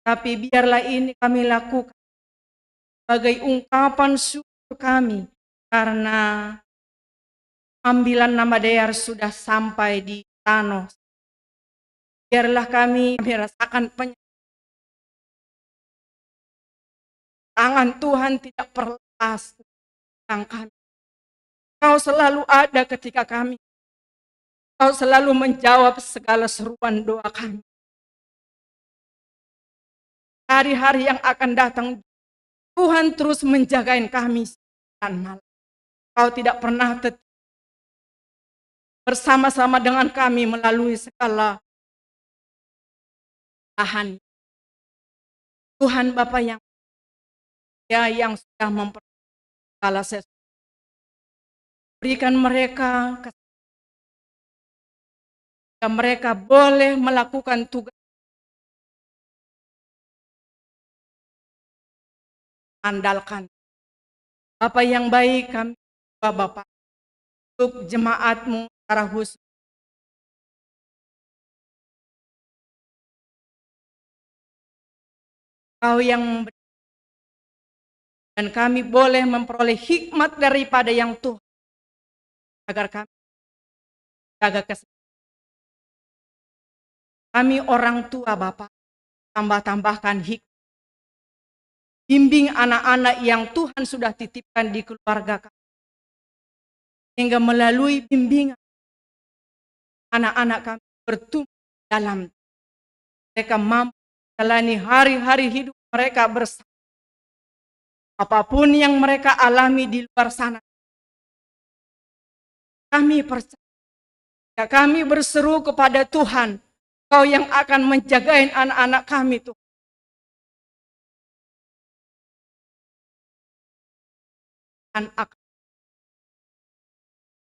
tapi biarlah ini kami lakukan sebagai ungkapan syukur kami karena ambilan nama Dayar sudah sampai di Tano. Biarlah kami merasakan peny-, tangan Tuhan tidak pernah lepas tentang kami. Kau selalu ada ketika kami. Kau selalu menjawab segala seruan doa kami. Hari-hari yang akan datang, Tuhan terus menjagain kami siang dan malam. Kau tidak pernah tet-, bersama-sama dengan kami melalui segala tahan. Tuhan Bapa yang, ya, yang sudah memper-, segala sesuatu. Berikan mereka kes-, dan mereka boleh melakukan tugas andalkan. Bapa yang baik, kami berdoa, Bapa, untuk jemaat-Mu secara khusus. Kau yang memberi, dan kami boleh memperoleh hikmat daripada yang Tuhan, agar kami jaga kes-, kami orang tua, Bapa, tambah-tambahkan hikmat. Bimbing anak-anak yang Tuhan sudah titipkan di keluarga kami, sehingga melalui bimbingan, anak-anak kami bertumbuh dalam, mereka mampu menjalani hari-hari hidup mereka bersama. Apapun yang mereka alami di luar sana, kami percaya, kami berseru kepada Tuhan, Kau yang akan menjagain anak-anak kami, Tuhan. Anak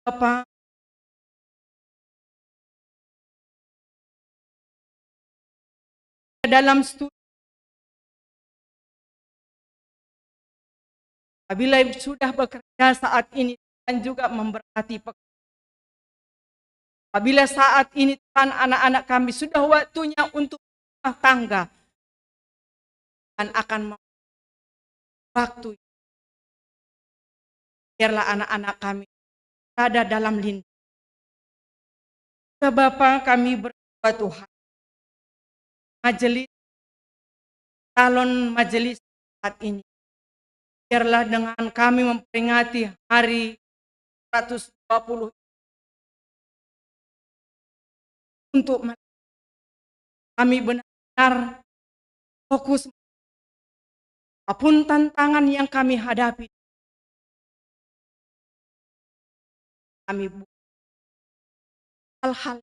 Bapa, dalam studi, apabila sudah bekerja saat ini, Tuhan juga memberkati pekerjaan. Apabila saat ini, Tuhan, anak-anak kami sudah waktunya untuk rumah tangga, Tuhan akan mem-, waktu. Biarlah anak-anak kami berada dalam lindungan. Ke Bapa kami berdoa, Tuhan, majelis, calon majelis saat ini, biarlah dengan kami memperingati hari seratus dua puluh untuk me-, kami benar-benar fokus. Apapun tantangan yang kami hadapi, kami bu-, hal-hal,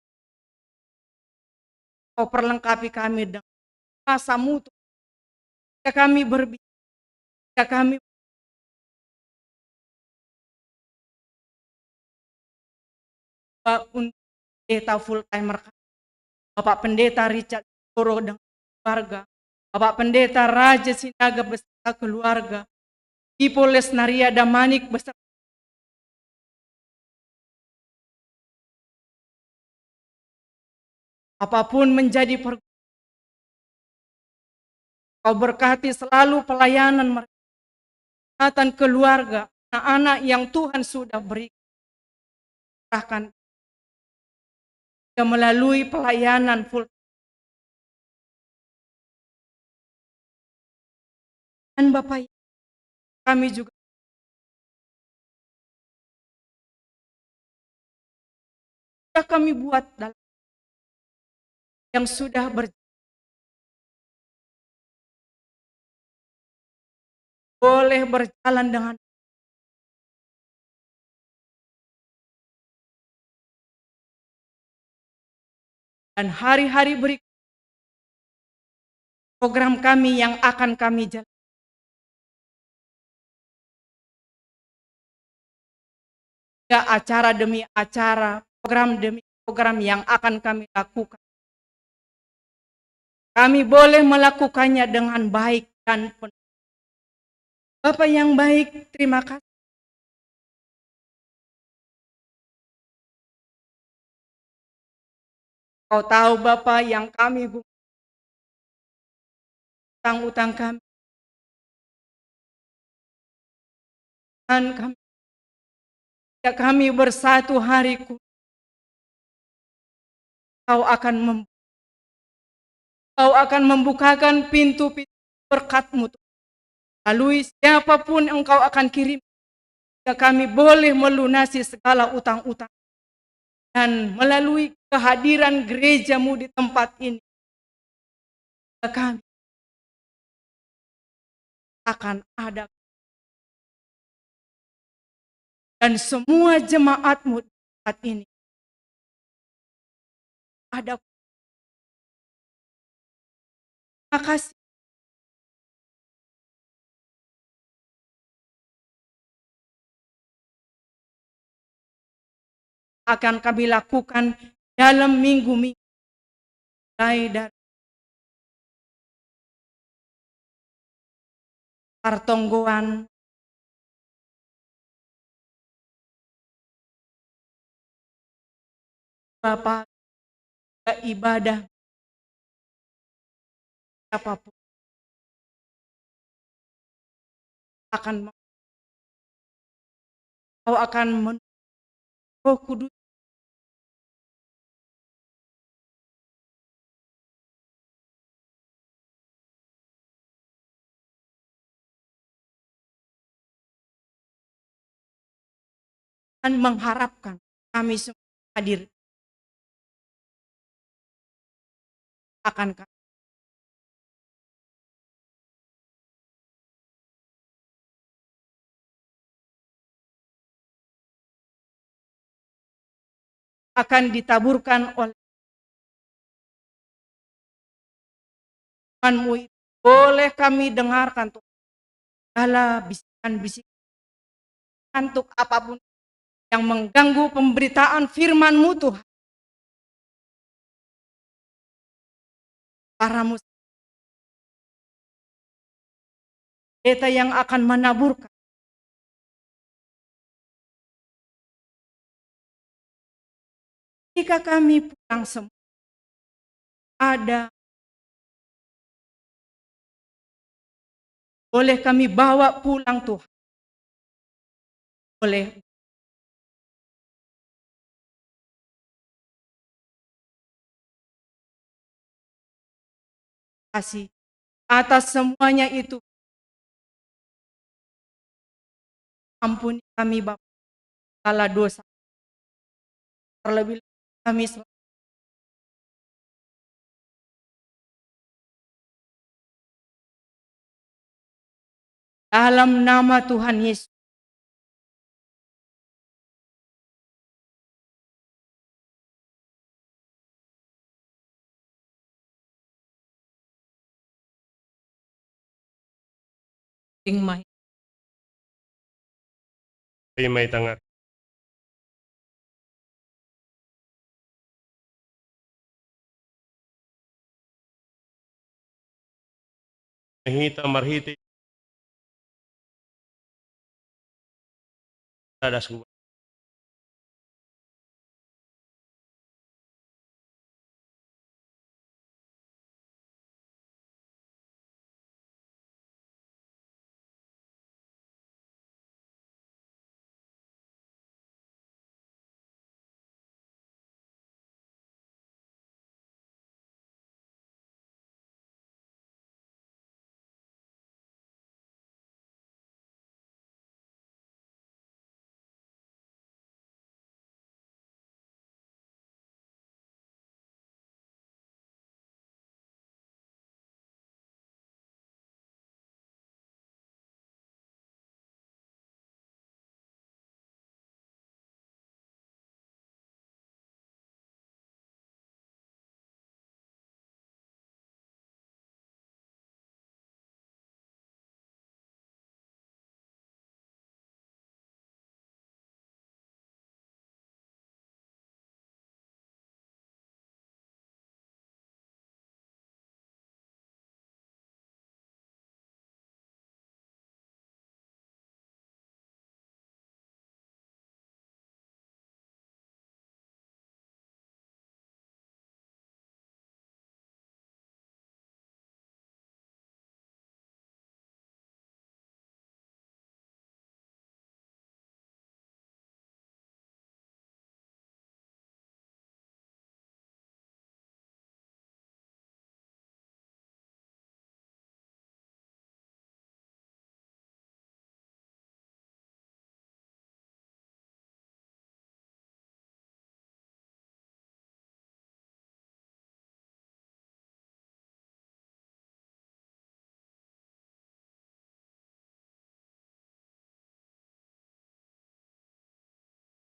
Kau perlengkapi kami dengan kuasa-Mu, Tuhan. Ketika kami berbicara, ketika kami Pak, untuk pendeta full timer kami, Bapak Pendeta Richard Toro dengan keluarga, Bapak Pendeta Raja Sinaga beserta keluarga, Ibu Lesnaria Damanik beserta, apapun menjadi per-, Kau berkati selalu pelayanan mereka, kesehatan keluarga, anak-anak yang Tuhan sudah berikan. Bahkan melalui pelayanan full. Dan Bapak, kami juga sudah kami buat dalam yang sudah ber-, boleh berjalan dengan dan hari-hari berikut program kami yang akan kami jalankan. sehingga acara demi acara, program demi program yang akan kami lakukan, kami boleh melakukannya dengan baik dan penuh. Bapa yang baik, terima kasih. Kau tahu, Bapa, yang kami bu-, utang-utang kami. Dan kami, ya, kami bersatu hari ku-, Kau akan mem-, Kau akan membukakan pintu-pintu berkat-Mu, Tuhan. Melalui siapapun Engkau akan kirim, ya, kami boleh melunasi segala utang-utang. Dan melalui kehadiran gereja-Mu di tempat ini, ya, kami akan ada, dan semua jemaat-Mu di tempat ini ada. Terima kasih. Akan kami lakukan dalam minggu-minggu, mulai dari pertonggoan, Bapa, ibadah, siapapun akan, Kau akan men-, Roh Kudus dan mengharapkan kami semua hadir akan ka-, akan ditaburkan oleh firman-Mu itu boleh kami dengarkan, Tuhan. Segala bisikan-bisikan untuk apapun yang mengganggu pemberitaan firman-Mu, Tuhan. Para mus-, pendeta yang akan menaburkan. Ketika kami pulang semua, ada boleh kami bawa pulang, Tuhan. Boleh. Kasih atas semuanya itu. Ampuni kami, Bapa, segala dosa. Terlebih kami sel-, dalam nama Tuhan Yesus. Ing mai. Ing mai tangar. Hita marhite tadas gua.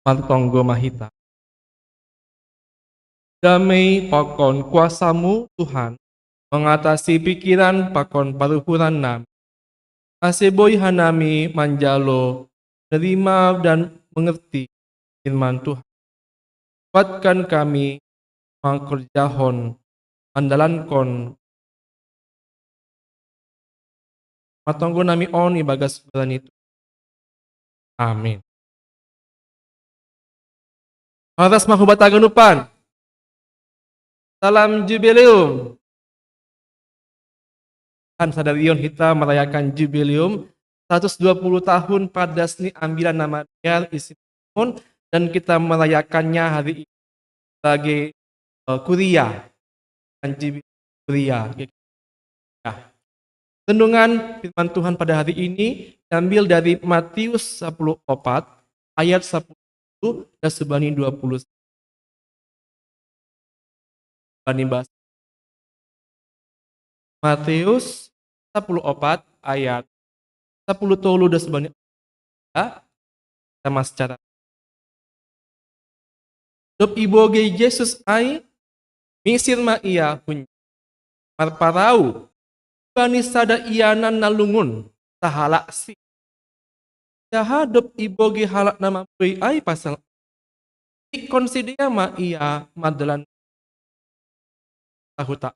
Martonggo Mahita. Damai pakon kuasamu, Tuhan, mengatasi pikiran pakon paruhuran nami. Aseboi hanami manjalo nerima dan mengerti firman Tuhan. Kuatkan kami mangkerjahon, andalankon matonggo nami on ibagas barani Tuhan. Amin. Horas mahubat aganupan. Salam Jubileum. Kan sadarion kita merayakan Jubileum seratus dua puluh tahun Padas ni Ambilan Nama Biar Isi Timun, dan kita merayakannya hari ini sebagai, eh, kuria, kan Jubileum kuria. Nah, renungan firman Tuhan pada hari ini diambil dari Matius sepuluh opat ayat sepuluh dan subani dua puluh. Bani bahasa Matius sepuluh opat ayat sepuluh tolu dan subani. Ya, sama secara. Dop iboge Yesus ai, misir ma ia hun marparau bani sada ianan na lungun, sahalak si. Jaha dop iboge halak na mabuei ai pasal, ingkon sidea ma ia mardalan sahuta.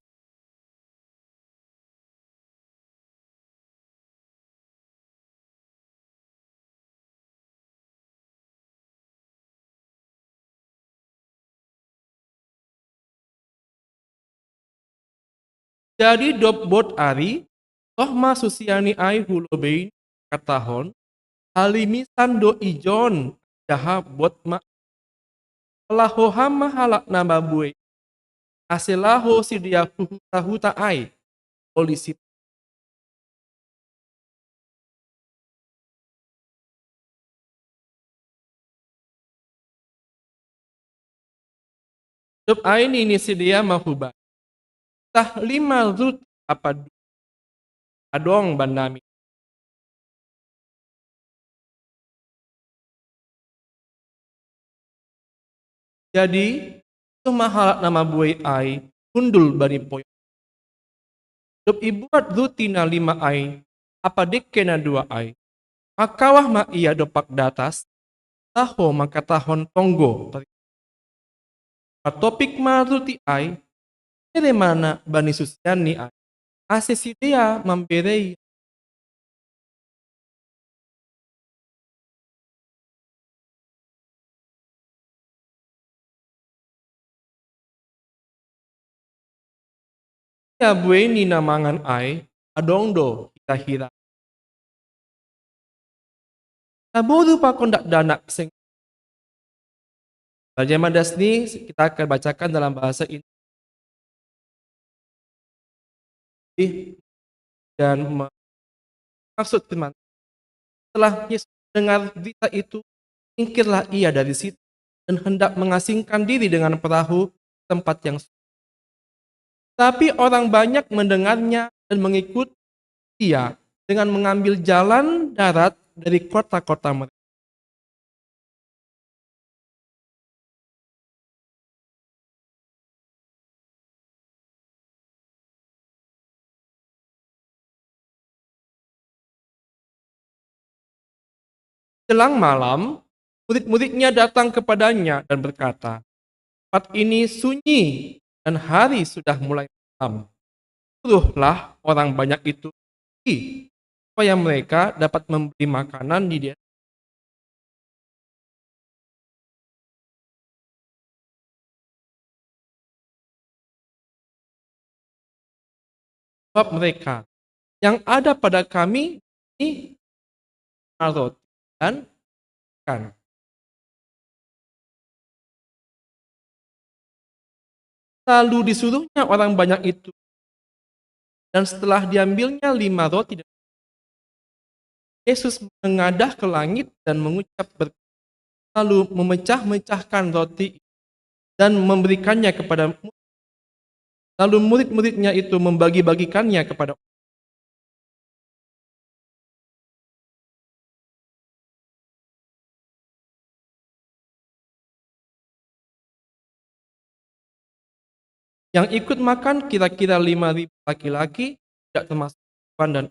Jadi dop bot ari, roh ma susian ni ai hu lobei ni, katahon, halimisan do ijon, jaha bot ma. Laho ham ma halak na mabuei, ase laho sidea hu huta-huta ai, oli si. Dop ai nini sidea ma hu bana, tah lima ruti apa dua adong banami. Jadi, soh ma halak na mabuei ai hundul bani poyon. Dop ibuat ruti na lima ai apa dike na dua ai, makawah ma ia dompak datas, laho makatahon tonggo. Patopik ma ruti ai, bere ma na bani susian ni ai, ase sidea mamberei. Ia buei ni na mangan ai, adong do hira-hira. Naboru pakon dakdanak seng. Bagi yang madas ni, kita akan bacakan dalam bahasa Indonesia dan me-, maksud firman. Setelah Yesus mendengar berita itu, singkirlah ia dari situ dan hendak mengasingkan diri dengan perahu ke tempat yang sunyi. Tapi orang banyak mendengarnya dan mengikut ia dengan mengambil jalan darat dari kota-kota mereka. Jelang malam, murid-muridnya datang kepadanya dan berkata, "Tempat ini sunyi dan hari sudah mulai malam. Suruhlah orang banyak itu pergi, supaya mereka dapat membeli makanan di desa." Sebab mereka, "Yang ada pada kami ini hanya roti dan ikan." Lalu disuruhnya orang banyak itu, dan setelah diambilnya lima roti dan, Yesus menengadah ke langit dan mengucap ber-, lalu memecah-mecahkan roti dan memberikannya kepada mu-, lalu murid-muridnya itu membagi-bagikannya kepada. Yang ikut makan kira-kira lima ribu laki-laki, tidak termasuk perempuan dan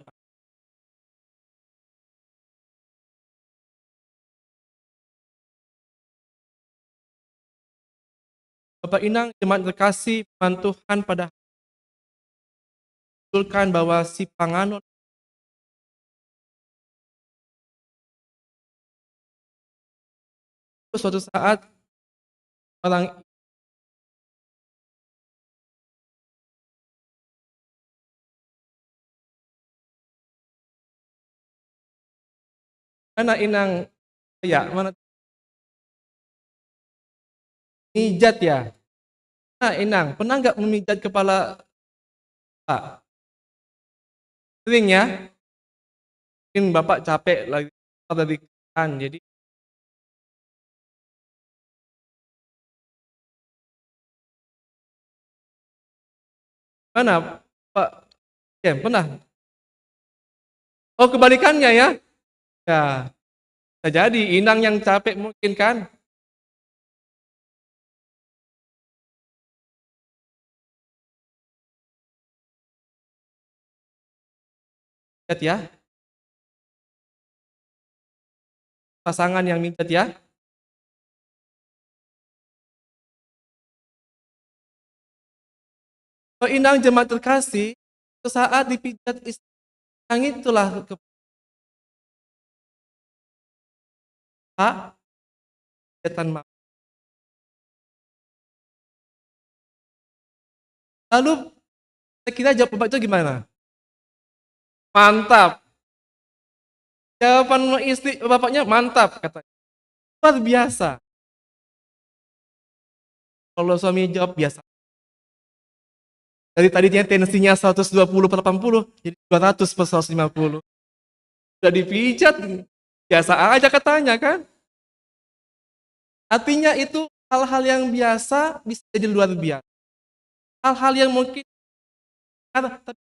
Bapak Inang, jemaat terkasih, firman Tuhan pada menunjukkan bahwa si panganon suatu saat orang Mana Inang? Ya, mana? Mijat ya? Nah, Inang, pernah nggak memijat kepala Pak? Sering ya? Mungkin Bapak capek lagi dari kan, jadi Mana, Pak? Ya, pernah? Oh, kebalikannya ya? Ya, bisa jadi Inang yang capek mungkin kan? Lihat ya. Pasangan yang mijat ya. Kalau Inang jemaat terkasih, sesaat dipijat istri, yang itulah ke Pak, pijatan mama. Lalu saya kira jawab Bapak itu gimana? Mantap. Jawaban istri bapaknya mantap katanya. Luar biasa. Kalau suami jawab biasa. Dari tadinya tensinya seratus dua puluh per delapan puluh, jadi dua ratus per seratus lima puluh. Sudah dipijat, biasa aja katanya kan. Artinya itu hal-hal yang biasa bisa jadi luar biasa. Hal-hal yang mungkin ada, tapi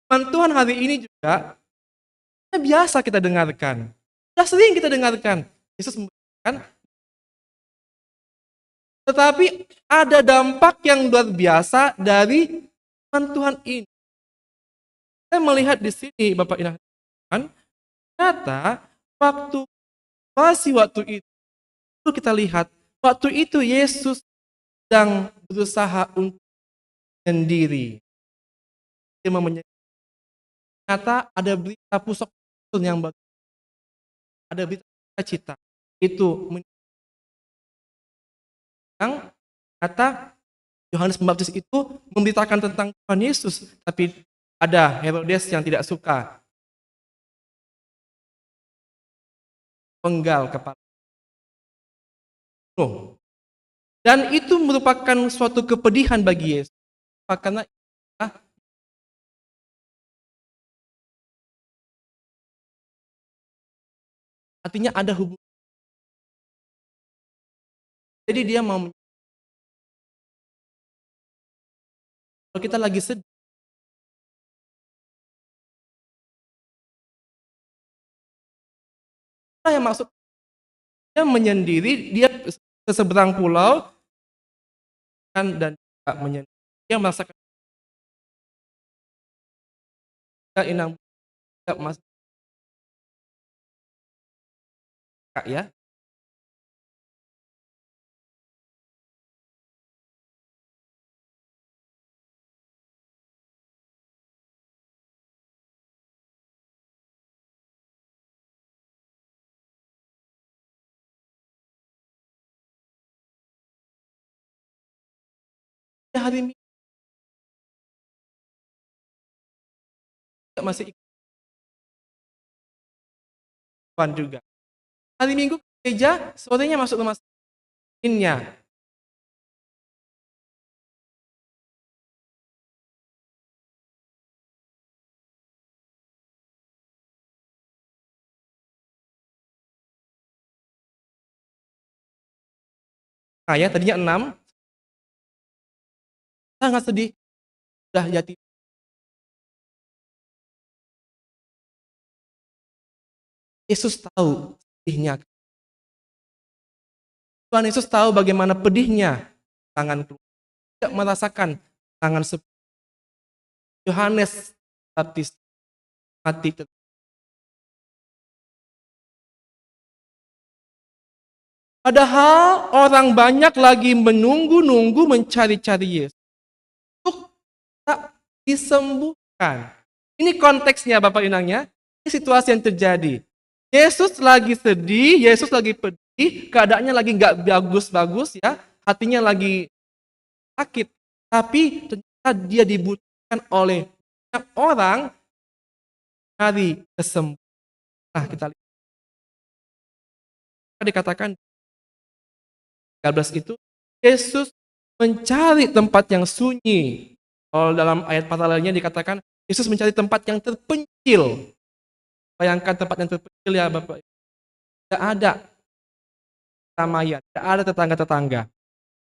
firman Tuhan hari ini juga biasa kita dengarkan. Sudah sering kita dengarkan. Yesus memberikan. Tetapi ada dampak yang luar biasa dari firman Tuhan ini. Saya melihat di sini, Bapak Inang, ternyata waktu situasi waktu itu, itu kita lihat, waktu itu Yesus sedang berusaha untuk menyendiri. Dia mau menyendiri. Ternyata ada berita pusok yang bagus. Ada berita cita. Itu men- yang kata Yohanes Pembaptis itu memberitakan tentang Tuhan Yesus, tapi ada Herodes yang tidak suka. Penggal kepala. Penuh. Dan itu merupakan suatu kepedihan bagi Yesus. Karena ah, artinya ada hubungan. Jadi dia mau men- kalau kita lagi sedih, nah, yang maksud dia menyendiri, dia ke seberang pulau kan, dan juga menyendiri. Dia merasakan Kak Inang, Kak Mas, Kak ya. Ya, hari Minggu masih ikut juga. Hari Minggu gereja, sorenya masuk rumah sakit. Innya. Nah, ya, tadinya enam. Sangat sedih. Sudah jati. Yesus tahu sedihnya. Tuhan Yesus tahu bagaimana pedihnya tangan keluar. Tidak merasakan tangan seperti Yohanes Baptis mati. Padahal orang banyak lagi menunggu-nunggu, mencari-cari Yesus untuk tak disembuhkan. Ini konteksnya, Bapak Inang, ya. Ini situasi yang terjadi. Yesus lagi sedih, Yesus lagi pedih, keadaannya lagi nggak bagus-bagus, ya, hatinya lagi sakit. Tapi ternyata dia dibutuhkan oleh banyak orang, hari kesembuhan. Nah, kita lihat. Dikatakan tiga belas itu, Yesus mencari tempat yang sunyi. Kalau dalam ayat paralelnya dikatakan, Yesus mencari tempat yang terpencil. Bayangkan tempat yang terpencil, ya, Bapak. Tidak ada keramaian, tidak ada tetangga-tetangga.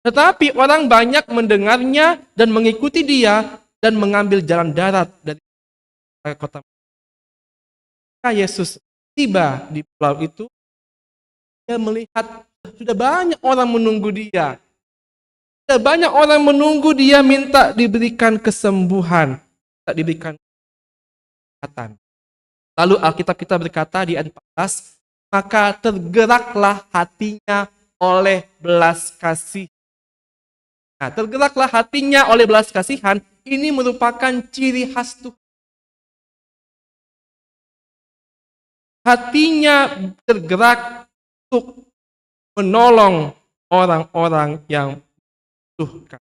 Tetapi orang banyak mendengarnya dan mengikuti dia dan mengambil jalan darat dari kota. Ketika Yesus tiba di pulau itu, dia melihat sudah banyak orang menunggu dia. Sudah banyak orang menunggu dia minta diberikan kesembuhan, minta diberikan kesehatan. Lalu Alkitab kita berkata di ayat empat belas, "Maka tergeraklah hatinya oleh belas kasih." Nah, tergeraklah hatinya oleh belas kasihan, ini merupakan ciri khas Tuhan. Hatinya tergerak untuk menolong orang-orang yang membutuhkan.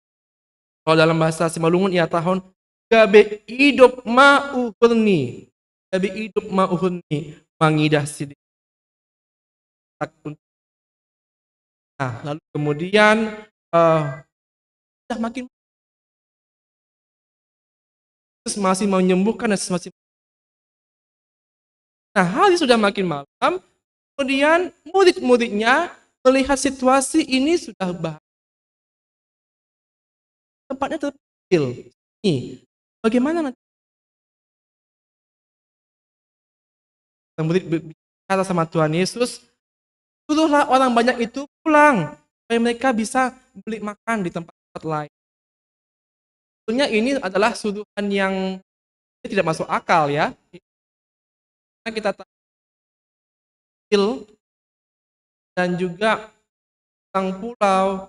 Kalau dalam bahasa Simalungun, ia tahun, "Gabe idup ma uhurni, gabe idup ma uhurni, mangidah sidin." Nah, lalu kemudian, eh, sudah makin, Yesus masih menyembuhkan dan masih. Nah, hari sudah makin malam, kemudian murid-muridnya melihat situasi ini sudah bahaya. Tempatnya terpencil. Nih, bagaimana nanti? Sang murid be-, bicara sama Tuhan Yesus, "Suruhlah orang banyak itu pulang, supaya mereka bisa beli makan di tempat-tempat lain." Tentunya ini adalah suruhan yang tidak masuk akal, ya. Karena kita tahu kecil dan juga sang pulau.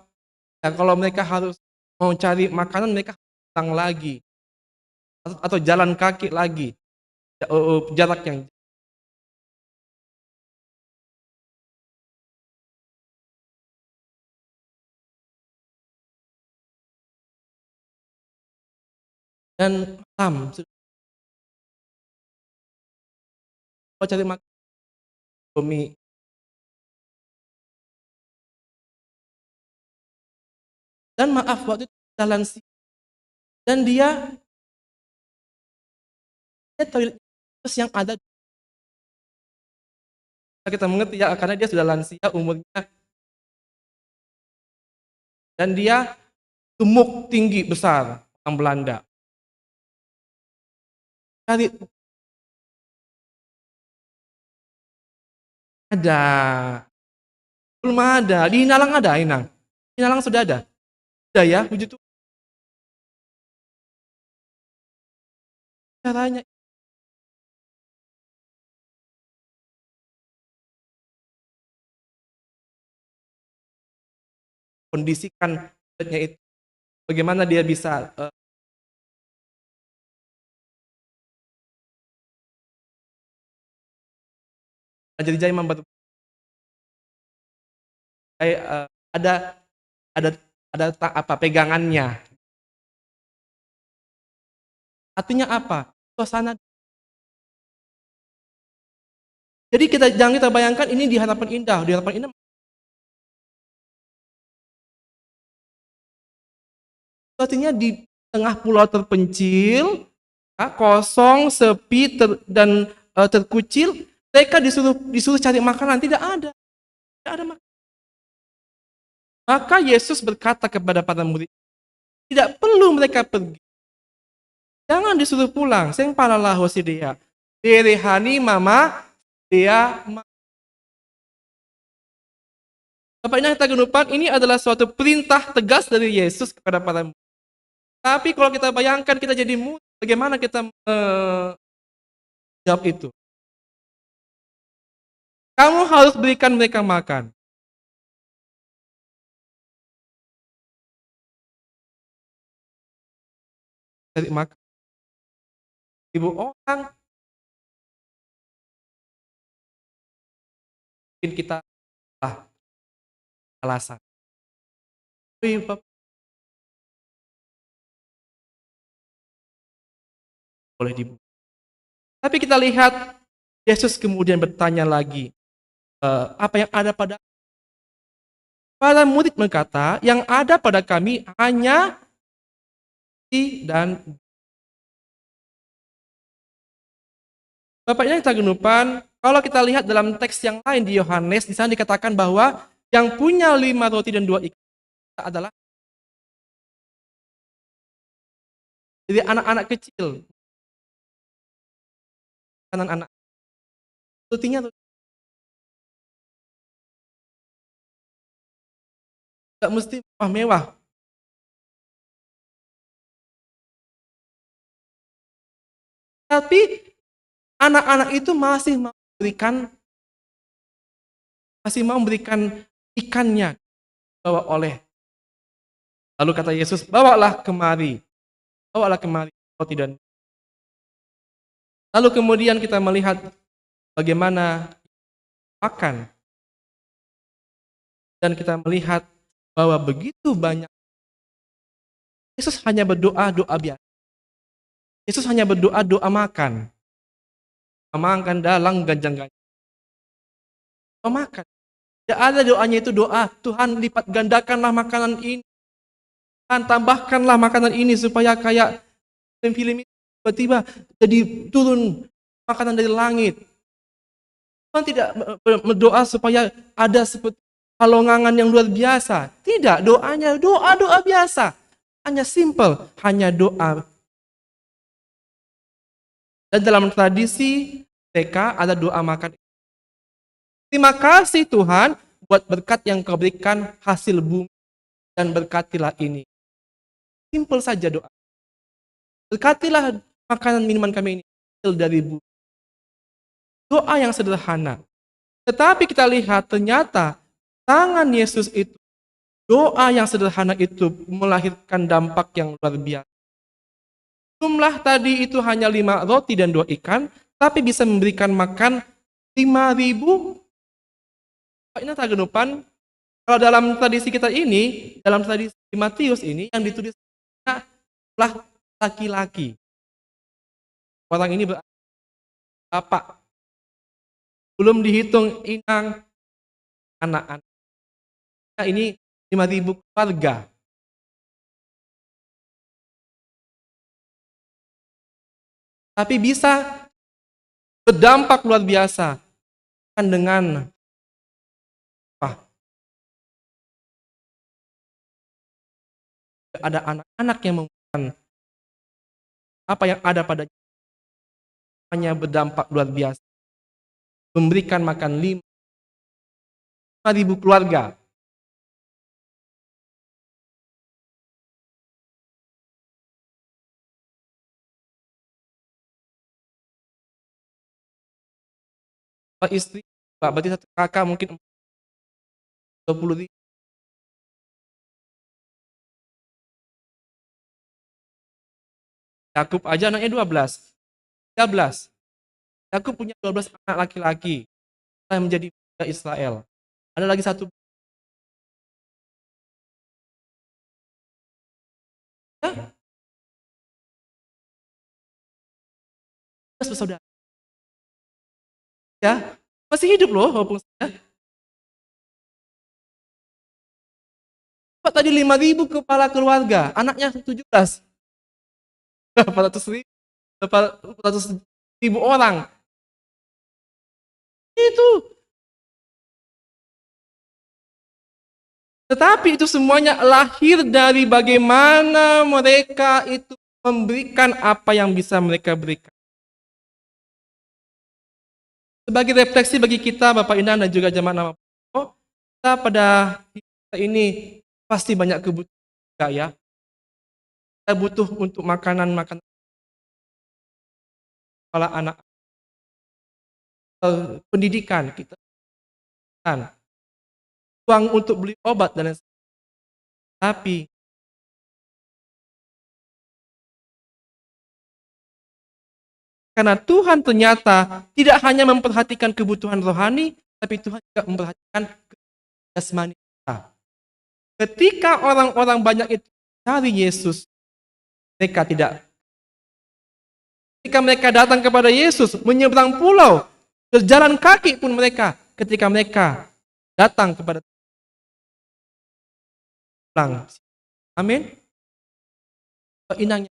Ya, kalau mereka harus mau cari makanan, mereka pulang lagi. Atau, atau jalan kaki lagi. Ja-, eh, eh, jarak yang dan malam. Mau cari makan, Indomie. Dan maaf, waktu itu jalan si-, dan dia, dia toilet terus yang ada. Kita mengerti, ya, karena dia sudah lansia umurnya. Dan dia gemuk, tinggi, besar, orang Belanda. Cari. Ada. Belum ada. Di Hinalang ada, Inang? Hinalang sudah ada? Sudah, ya, puji Tuhan. Caranya kondisikan itu, bagaimana dia bisa, eh, jadi jai membantu. Eh, eh, ada, ada, ada ta-, apa, pegangannya. Artinya apa? Suasana. Jadi kita, jangan kita bayangkan ini di Harapan Indah. Di Harapan Indah artinya di tengah pulau terpencil, ya, kosong, sepi, ter-, dan, eh, terkucil, mereka disuruh, disuruh cari makanan, tidak ada. Tidak ada makanan. Maka Yesus berkata kepada para murid, "Tidak perlu mereka pergi. Jangan disuruh pulang. Seng palalah sidea. Berehani mama dia ma-." Bapak Ibu yang terkenupan, ini adalah suatu perintah tegas dari Yesus kepada para murid. Tapi kalau kita bayangkan, kita jadi murid, bagaimana kita menjawab itu? Kamu harus berikan mereka makan. Cari makan. Ibu orang, mungkin kita, ah, alasan. Tapi Bapak, boleh dibuka. Tapi kita lihat, Yesus kemudian bertanya lagi, eh, apa yang ada pada para murid berkata, "Yang ada pada kami hanya roti dan." Bapak Ibu yang terkenupan, kalau kita lihat dalam teks yang lain di Yohanes, di sana dikatakan bahwa yang punya lima roti dan dua ikan adalah, jadi, anak-anak kecil, anak-anak. Rotinya tuh nggak mesti mewah-mewah. Tapi anak-anak itu masih mau memberikan, masih mau memberikan ikannya, bawa oleh. Lalu kata Yesus, "Bawalah kemari. Bawalah kemari roti dan." Lalu kemudian kita melihat bagaimana makan. Dan kita melihat bahwa begitu banyak, Yesus hanya berdoa, doa biasa. Yesus hanya berdoa, doa makan. Makan dalam ganjang-ganjang. Doa makan. Tidak ada doanya itu doa, "Tuhan, lipat gandakanlah makanan ini. Tuhan, tambahkanlah makanan ini supaya kayak film-film itu, tiba-tiba jadi turun makanan dari langit." Tuhan tidak berdoa supaya ada seperti halongangan yang luar biasa. Tidak, doanya doa-doa biasa. Hanya simple, hanya doa. Dan dalam tradisi T K ada doa makan. "Terima kasih, Tuhan, buat berkat yang Kau berikan hasil bumi, dan berkatilah ini." Simple saja doa. "Berkatilah makanan minuman kami ini hasil dari bumi." Doa yang sederhana. Tetapi kita lihat, ternyata tangan Yesus itu, doa yang sederhana itu melahirkan dampak yang luar biasa. Jumlah tadi itu hanya lima roti dan dua ikan, tapi bisa memberikan makan lima ribu. Pak Ina Tagenupan, kalau dalam tradisi kita ini, dalam tradisi Matius ini, yang ditulis lah laki-laki. Orang ini berarti bapak. Belum dihitung inang, anak-anak. Nah, ini lima ribu keluarga. Tapi bisa berdampak luar biasa. Kan dengan apa? Ada anak-anak yang menggunakan apa yang ada padanya, hanya berdampak luar biasa. Memberikan makan lima, lima ribu keluarga. Pak istri, Pak, berarti satu kakak mungkin dua puluh ribu. Yakub aja anaknya dua belas. Tiga belas. Yakub punya dua belas anak laki-laki yang menjadi muda Israel. Ada lagi satu. Ya? Saudara. Ya, masih hidup loh, walaupun ya. Pak tadi lima ribu kepala keluarga, anaknya tujuh belas. Berapa ratus ribu? Berapa ratus ribu orang? Itu. Tetapi itu semuanya lahir dari bagaimana mereka itu memberikan apa yang bisa mereka berikan. Sebagai refleksi bagi kita, Bapak Ibu dan juga jemaat nama, kita pada kita ini pasti banyak kebutuhan juga, ya. Kita butuh untuk makanan, makan kepala anak, eh, pendidikan kita, kan, uang untuk beli obat dan lain sebagainya. Tapi karena Tuhan ternyata tidak hanya memperhatikan kebutuhan rohani, tapi Tuhan juga memperhatikan jasmani kita. Ketika orang-orang banyak itu cari Yesus, mereka tidak. Ketika mereka datang kepada Yesus, menyeberang pulau, berjalan kaki pun mereka, ketika mereka datang kepada pulang. Amin. Inangnya,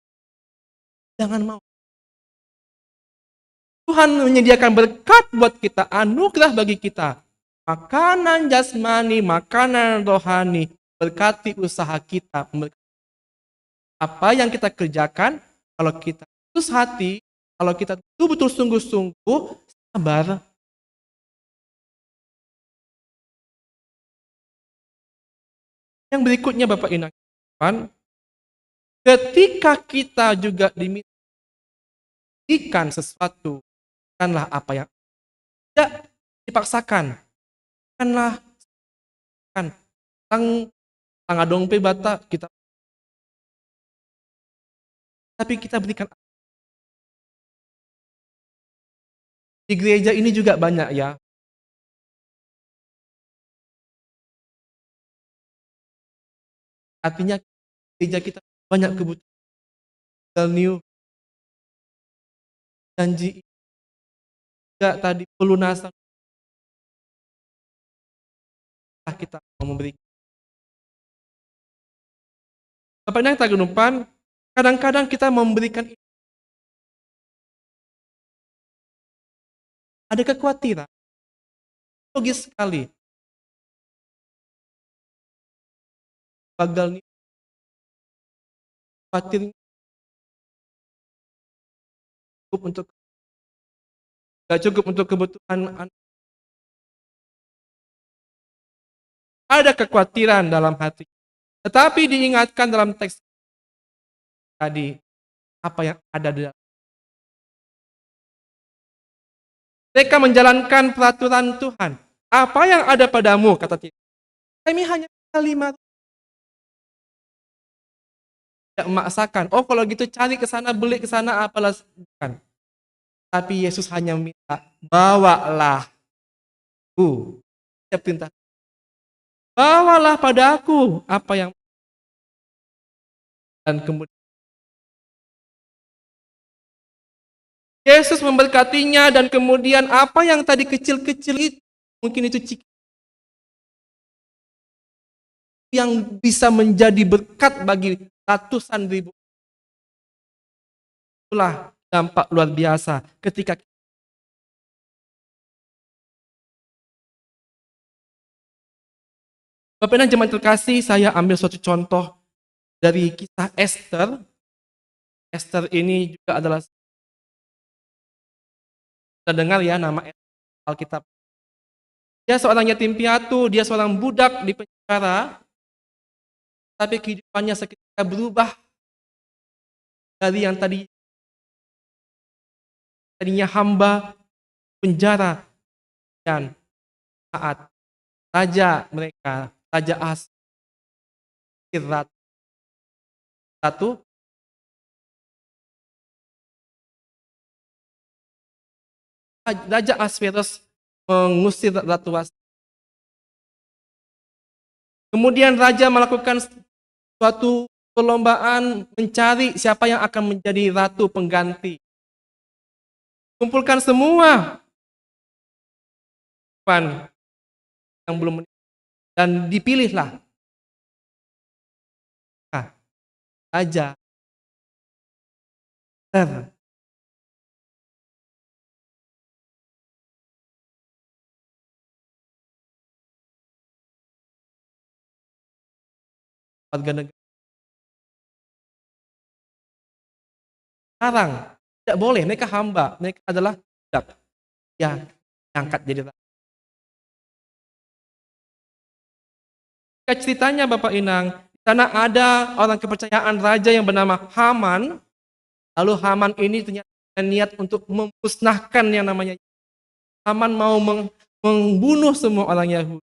jangan mau. Tuhan menyediakan berkat buat kita, anugerah bagi kita. Makanan jasmani, makanan rohani, berkati usaha kita. Apa yang kita kerjakan, kalau kita tulus hati, kalau kita betul-betul sungguh-sungguh, sabar. Yang berikutnya, Bapak Inang, ketika kita juga diminta ikan sesuatu, bukanlah apa yang tidak dipaksakan, bukanlah kan tang tang adong pe bata kita, tapi kita berikan. Di gereja ini juga banyak, ya. Artinya gereja kita banyak kebutuhan. New janji juga tadi pelunasan kita mau memberikan. Bapak Inang Tagenupan, kadang-kadang kita memberikan ada kekhawatiran. Logis sekali. Bagal nih. Khawatir cukup untuk gak cukup untuk kebutuhan anak. Ada kekhawatiran dalam hati. Tetapi diingatkan dalam teks tadi apa yang ada di dalam. Mereka menjalankan peraturan Tuhan. Apa yang ada padamu, kata Tuhan. Kami hanya lima tidak memaksakan. Oh, kalau gitu cari ke sana, beli ke sana, apalah bukan. Tapi Yesus hanya minta, bawalah. Siap perintah. Bawalah padaku apa yang dan kemudian Yesus memberkatinya dan kemudian apa yang tadi kecil-kecil itu, mungkin itu cik yang bisa menjadi berkat bagi ratusan ribu. Itulah dampak luar biasa ketika Bapak Ibu jemaat terkasih, saya ambil suatu contoh dari kisah Esther. Esther ini juga adalah, kita dengar ya nama Esther Alkitab. Dia seorang yatim piatu, dia seorang budak di penjara, tapi kehidupannya seketika berubah dari yang tadi tadinya hamba penjara dan saat raja mereka, Raja Ahas, ratu, Raja Ahasveros mengusir Ratu Wasti. Kemudian raja melakukan suatu perlombaan mencari siapa yang akan menjadi ratu pengganti. Kumpulkan semua yang belum menikah dan dipilihlah. Nah, raja ter warga negara. Sekarang tidak boleh, mereka hamba, mereka adalah budak. Ya, angkat jadi raja. Ketika ceritanya, Bapak Inang, di sana ada orang kepercayaan raja yang bernama Haman. Lalu Haman ini ternyata niat untuk memusnahkan yang namanya, Haman mau meng- membunuh semua orang Yahudi.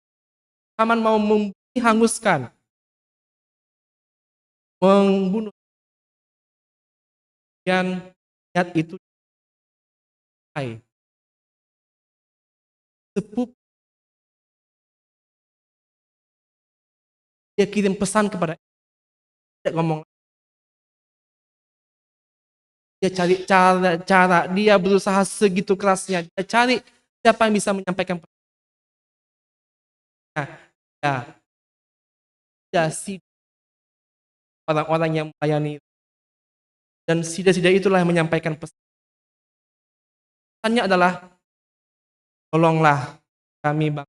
Haman mau mem- hanguskan, membunuh. Dan niat itu, hai, sepupu, dia kirim pesan kepada, tidak ngomong, dia cari cara, cara dia berusaha segitu kerasnya, dia cari siapa yang bisa menyampaikan. Nah, ya, ya si orang-orang yang melayani, dan sida-sida itulah yang menyampaikan pesan. Pesannya adalah, "Tolonglah kami, Bang."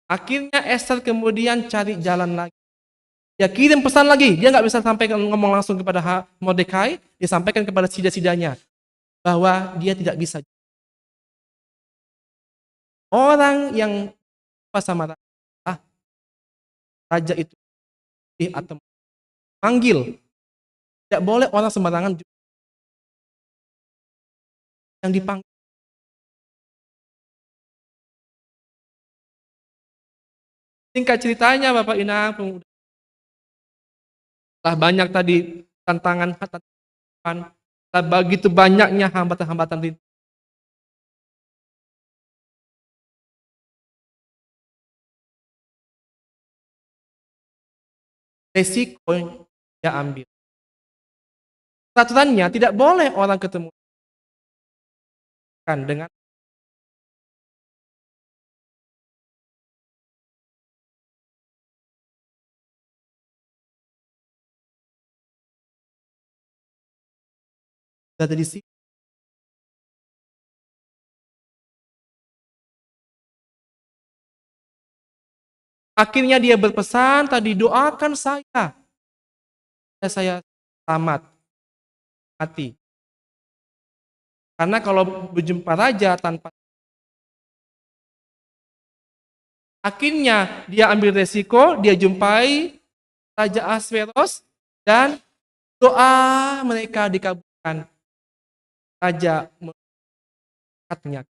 Akhirnya Esther kemudian cari jalan lagi. Dia kirim pesan lagi. Dia nggak bisa sampai ngomong langsung kepada Ha- Mordekai. Dia sampaikan kepada sida-sidanya bahwa dia tidak bisa. Orang yang apa sama ra- ah, raja itu, eh, atau manggil. Tidak boleh orang sembarangan ju- yang dipanggil. Singkat ceritanya, Bapak Inang, pemuda, telah banyak tadi tantangan, tantangan, telah begitu banyaknya hambatan-hambatan rintangan. Resiko dia ambil. Peraturannya tidak boleh orang ketemu kan dengan berada di sini. Akhirnya dia berpesan tadi, "Doakan saya, saya selamat, mati." Karena kalau berjumpa raja tanpa, akhirnya dia ambil resiko, dia jumpai Raja Ahasveros dan doa mereka dikabulkan. Raja melihatnya.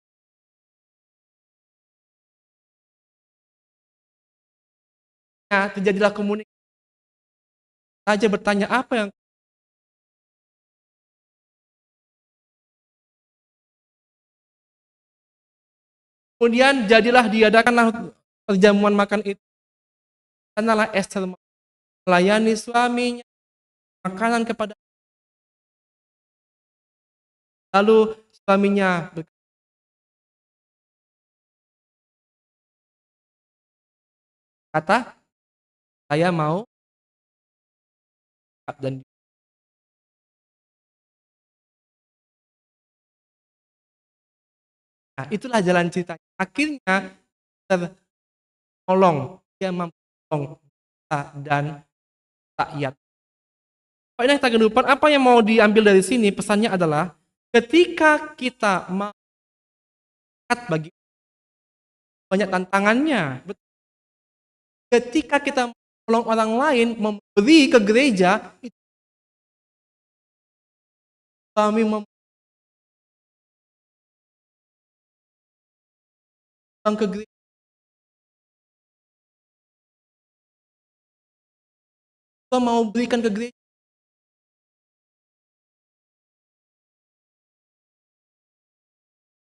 Nah, terjadilah komunikasi. Raja bertanya, "Apa yang..." Kemudian jadilah, diadakanlah perjamuan makan itu. Sanalah Esther melayani suaminya, makanan kepada, lalu suaminya berkata, "Saya mau dan..." Nah, itulah jalan ceritanya. Akhirnya tertolong, dia mampu menolong dan rakyat. Pak Inang, kita kehidupan, apa yang mau diambil dari sini? Pesannya adalah ketika kita mau bagi, banyak tantangannya. Ketika kita menolong orang lain, memberi ke gereja, itu kami mem- ke gereja. Kita mau berikan ke gereja.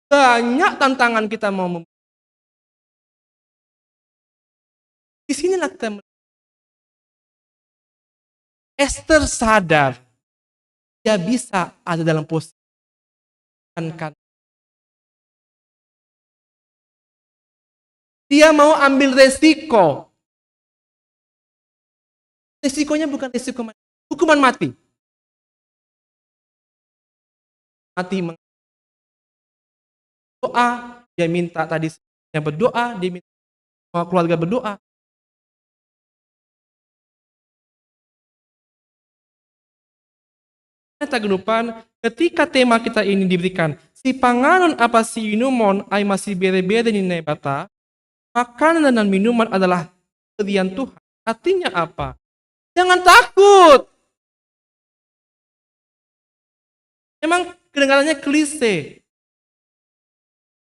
Banyak tantangan kita mau mem- Di sinilah kita melihat Esther sadar dia bisa ada dalam posisi kan. Dia mau ambil resiko. Resikonya bukan resiko mati. Hukuman mati. Mati meng- doa, dia minta tadi, yang berdoa, dia minta keluarga berdoa. Ternyata kehidupan, ketika tema kita ini diberikan, Sipanganon apa siinumon ai masih bere-bere ni Naibata, makanan dan minuman adalah pemberian Tuhan. Artinya apa? Jangan takut. Memang kedengarannya klise.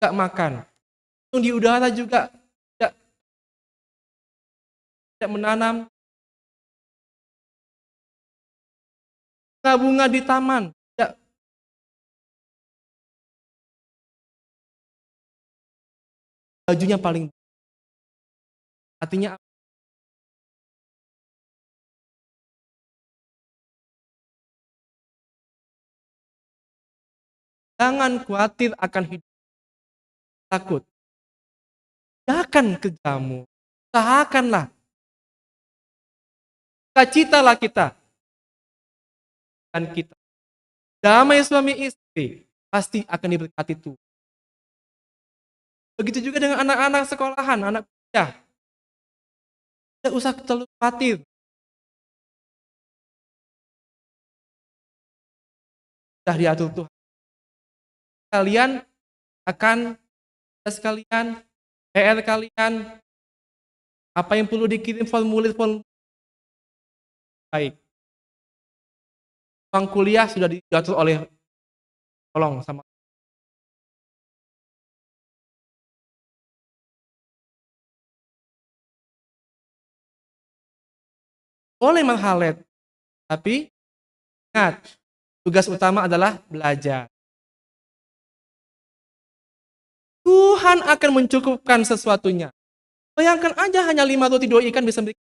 Gak makan. Yang di udara juga tidak, tidak menanam. Bunga-bunga di taman. Tidak. Bajunya paling, artinya apa? Jangan khawatir akan hidup. Takut. Kerjakan kerjamu. Usahakanlah. Cita-citalah kita. Dan kita. Damai suami istri pasti akan diberkati Tuhan. Begitu juga dengan anak-anak sekolahan, anak kuliah. Tidak usah terlalu khawatir. Sudah diatur Tuhan. Kalian akan, tugas kalian, P R kalian, apa yang perlu dikirim, formulir-formulir. Baik. Uang kuliah sudah diatur oleh, tolong, sama. Boleh menghalet, tapi ingat, tugas utama adalah belajar. Tuhan akan mencukupkan sesuatunya. Bayangkan aja, hanya lima roti dua ikan bisa memberi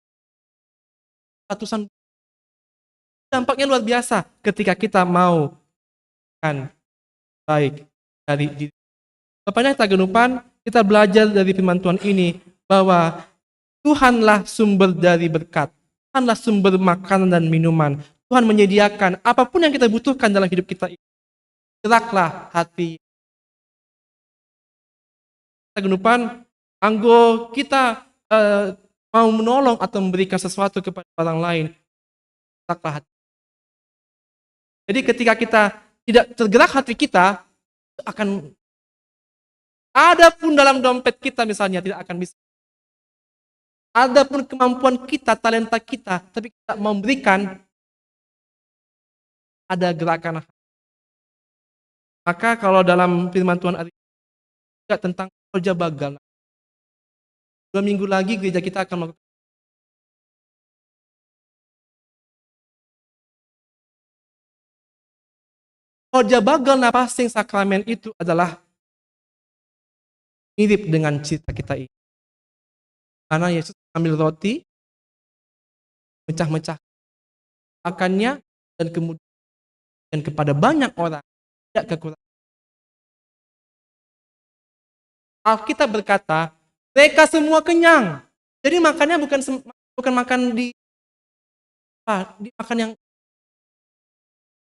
ratusan. Dampaknya luar biasa ketika kita mau kan baik dari diri. Bapak Ibu yang terkasih, kita belajar dari firman Tuhan ini bahwa Tuhanlah sumber dari berkat. Tuhanlah sumber makanan dan minuman. Tuhan menyediakan apapun yang kita butuhkan dalam hidup kita ini. Geraklah hati. Kita gendupan, anggo kita eh, mau menolong atau memberikan sesuatu kepada orang lain, geraklah hati. Jadi ketika kita tidak tergerak hati kita, akan, adapun dalam dompet kita misalnya, tidak akan bisa. Adapun kemampuan kita, talenta kita, tapi kita mau memberikan, ada gerakan. Maka kalau dalam firman Tuhan hari ini juga tentang Horja Bagal. Dua minggu lagi gereja kita akan melakukan Horja Bagal Napasing Sakramen itu adalah mirip dengan cerita kita ini. Karena Yesus ambil roti, mecah-mecah, makannya, dan kemudian dan kepada banyak orang, tidak kekurangan. Alkitab berkata, mereka semua kenyang. Jadi makannya bukan sem- bukan makan di apa, di makan yang,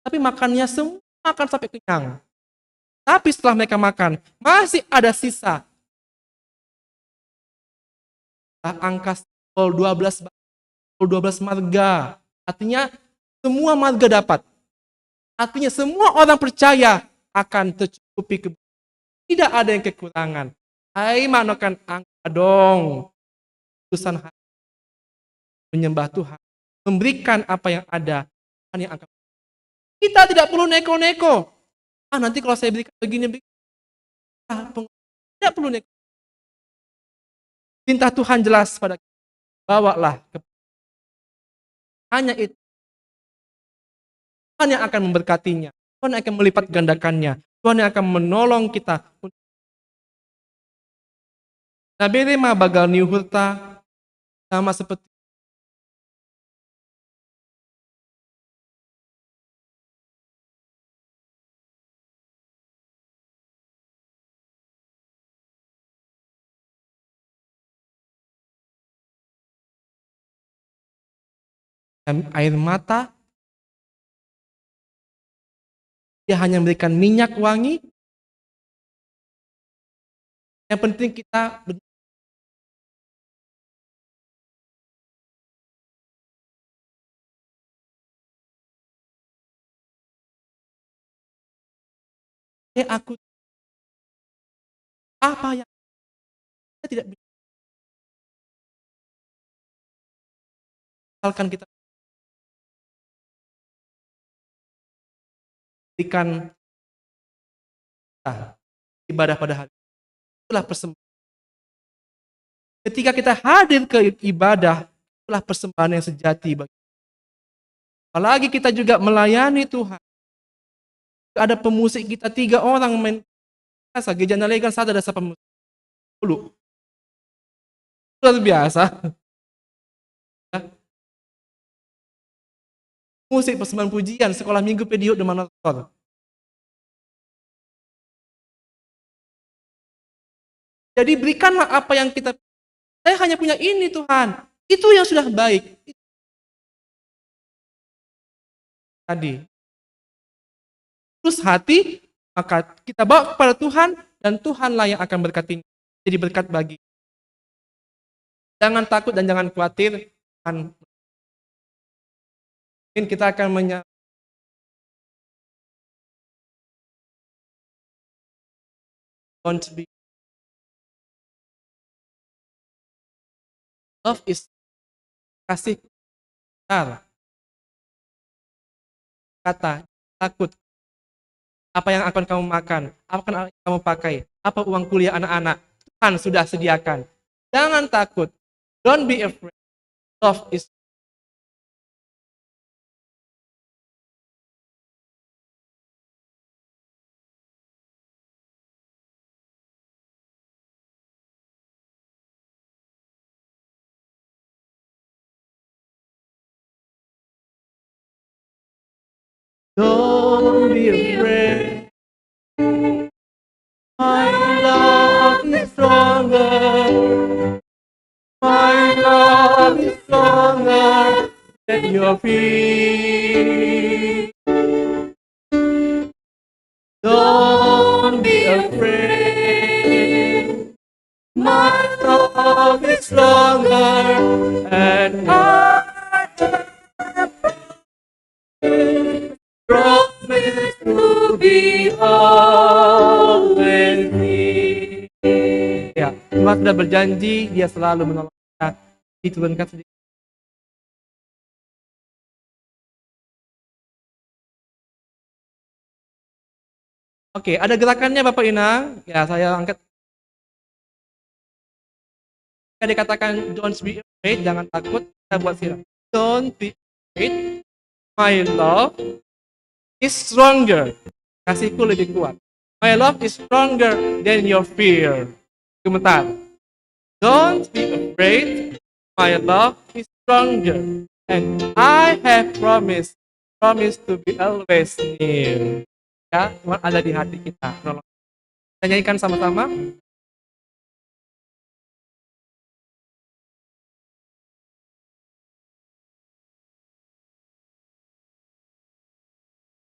tapi makannya semua, makan sampai kenyang. Tapi setelah mereka makan, masih ada sisa. Nah, angka pukul dua belas, pukul dua belas marga. Artinya semua marga dapat. Artinya semua orang percaya akan tercukupi kebutuhan. Tidak ada yang kekurangan. Hai manokan angka dong. Urusan hati. Menyembah Tuhan. Memberikan apa yang ada. Tuhan yang akan. Kita tidak perlu neko-neko. Ah, nanti kalau saya berikan begini, begini. Ah, peng- tidak perlu neko. Perintah Tuhan jelas pada kita. Bawalah ke, hanya itu. Tuhan yang akan memberkatinya. Tuhan yang akan melipat gandakannya. Tuhan yang akan menolong kita. Nah, bere ma bagal ni uhurta sama seperti air mata. Dia hanya memberikan minyak wangi. Yang penting kita aku Apa yang kita tidak bisa, misalkan kita berikan, ah, ibadah pada hari, itulah persembahan. Ketika kita hadir ke ibadah, itulah persembahan yang sejati bagi. Apalagi kita juga melayani Tuhan. Ada pemusik kita tiga orang main, biasa, gereja Nalegan satu ada siapa, pemusik? Sepuluh. Luar biasa. Ya. Musik, persembahan pujian, sekolah minggu, pediot, dan manortor. Jadi berikanlah apa yang kita, saya hanya punya ini, Tuhan. Itu yang sudah baik. Tadi. Terus hati, maka kita bawa kepada Tuhan, dan Tuhanlah yang akan berkati. Jadi berkat bagi. Jangan takut dan jangan khawatir. Tuhan. Mungkin kita akan menya-, don't be. Love is kasih besar. Kata, takut. Apa yang akan kamu makan? Apa akan kamu pakai? Apa uang kuliah anak-anak? Tuhan sudah sediakan. Jangan takut. Don't be afraid. Love is Don't be afraid. My love is stronger. My love is stronger than your fear. Don't be afraid. My love is stronger and I have promised to be always near. Ya, Tuhan sudah berjanji, Dia selalu menolong kita. Diturunkan sedikit. Oke, ada gerakannya, Bapak Inang. Ya, saya angkat. Ketika dikatakan don't be afraid, jangan takut, kita buat sila. Don't be afraid. My love is stronger. Kasihku lebih kuat. My love is stronger than your fear. Gemetar. Don't be afraid. My love is stronger. And I have promised, promised to be always near. Ya, Tuhan ada di hati kita. Tolong. Kita nyanyikan sama-sama.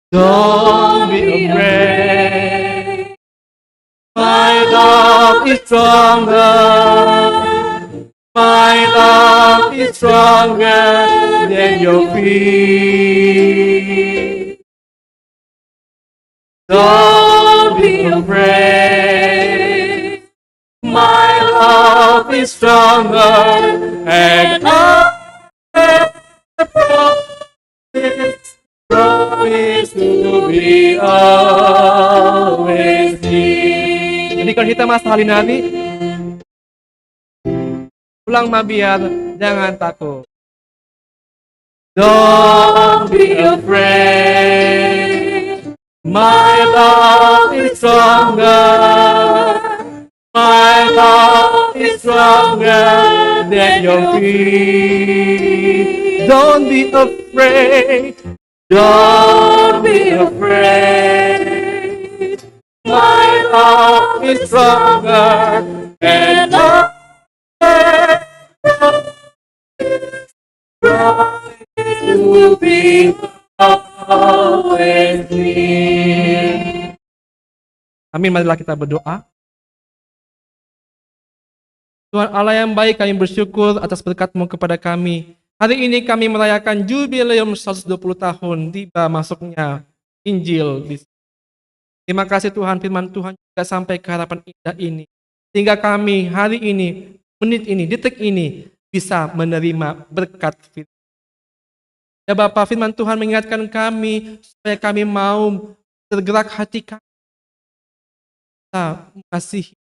Don't be afraid. My love is stronger. My love is stronger than your fear. Don't be afraid. My love is stronger and I have a promise, promise to be always near. Jadi kalau kita Mas Halinari, ulang, Mabiar, jangan takut. Don't be afraid. My love is stronger. My love is stronger than your fear. Don't be afraid. Don't be afraid. My love is stronger and I promise to be always near. Amin. Marilah kita berdoa. Tuhan Allah yang baik, kami bersyukur atas berkat-Mu kepada kami. Hari ini kami merayakan jubileum seratus dua puluh tahun tiba masuknya Injil di Terima kasih Tuhan, firman Tuhan juga sampai ke hadapan indah ini. Sehingga kami hari ini, menit ini, detik ini bisa menerima berkat firman. Ya Bapa, firman Tuhan mengingatkan kami supaya kami mau tergerak hati kami. Kita masih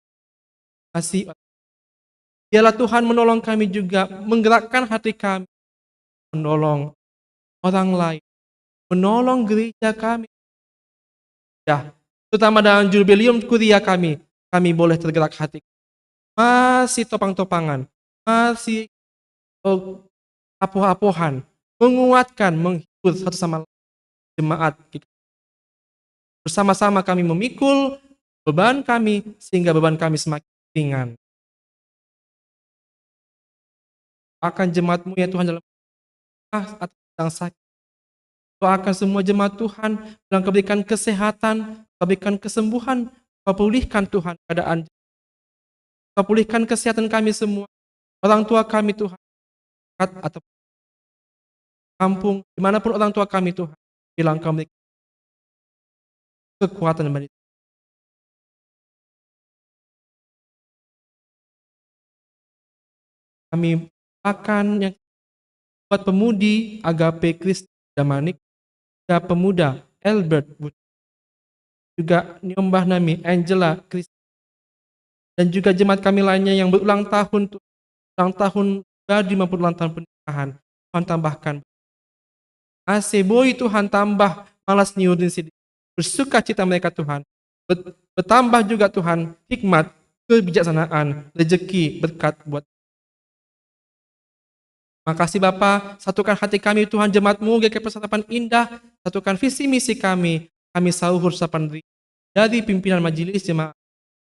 masih biarlah Tuhan menolong kami juga menggerakkan hati kami, menolong orang lain, menolong gereja kami. Ya, terutama dalam jubileum kuria kami, kami boleh tergerak hati. Masih topang-topangan, masih, oh, apoh-apohan, menguatkan, menghibur satu sama lain jemaat. Bersama-sama kami memikul beban kami, sehingga beban kami semakin ringan. Akan jemaat-Mu ya Tuhan dalam ah, atau sedang sakit. Doakan semua jemaat Tuhan, bilang kau berikan kesehatan, kau berikan kesembuhan, kau pulihkan Tuhan keadaan. Kau pulihkan kesehatan kami semua, orang tua kami Tuhan, dekat atau kampung, dimanapun orang tua kami Tuhan, bilang kau berikan kekuatan bagi kami akan yang buat pemudi Agape Christi Damanik, juga pemuda Albert Bud-, juga nyombah nami Angela Christi, dan juga jemaat kami lainnya yang berulang tahun tu-, ulang tahun pribadi maupun ulang tahun pernikahan. Tuhan tambahkan. Ase boi Tuhan tambah malas ni urdin sidi. Bersuka cita mereka Tuhan. Bet-, bertambah juga Tuhan hikmat, kebijaksanaan, rezeki, berkat buat. Makasih Bapa, satukan hati kami Tuhan jemaat-Mu G K P Santapan Indah, satukan visi misi kami, kami sauhur sapan dri-, dari pimpinan majelis jemaat,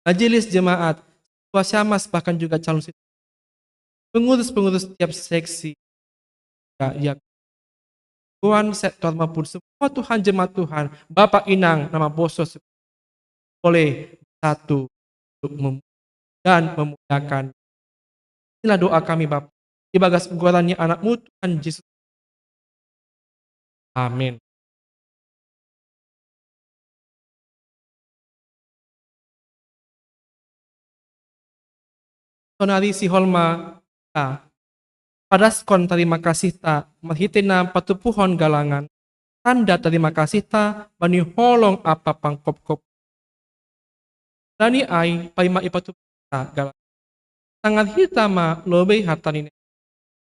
majelis jemaat, ketua syamas bahkan juga calon sit-, pengurus-pengurus tiap seksi, ya, ya, Tuhan sektor maupun semua Tuhan jemaat Tuhan, Bapa Inang nama boso se-, boleh satu untuk mem-, dan memuliakan. Inilah doa kami Bapa, di bagas ugorannya Anak-Mu Tuhan Yesus. Amin. Sonari sihol ma ta padaskon tarima kasih ta marhitei na patupuhon galangan, tanda tarima kasih ta bani holong ampa pangkopkop. Dani ai paima ipatupu ta galangan. Tangar hita ma lobei harta ni Nabi.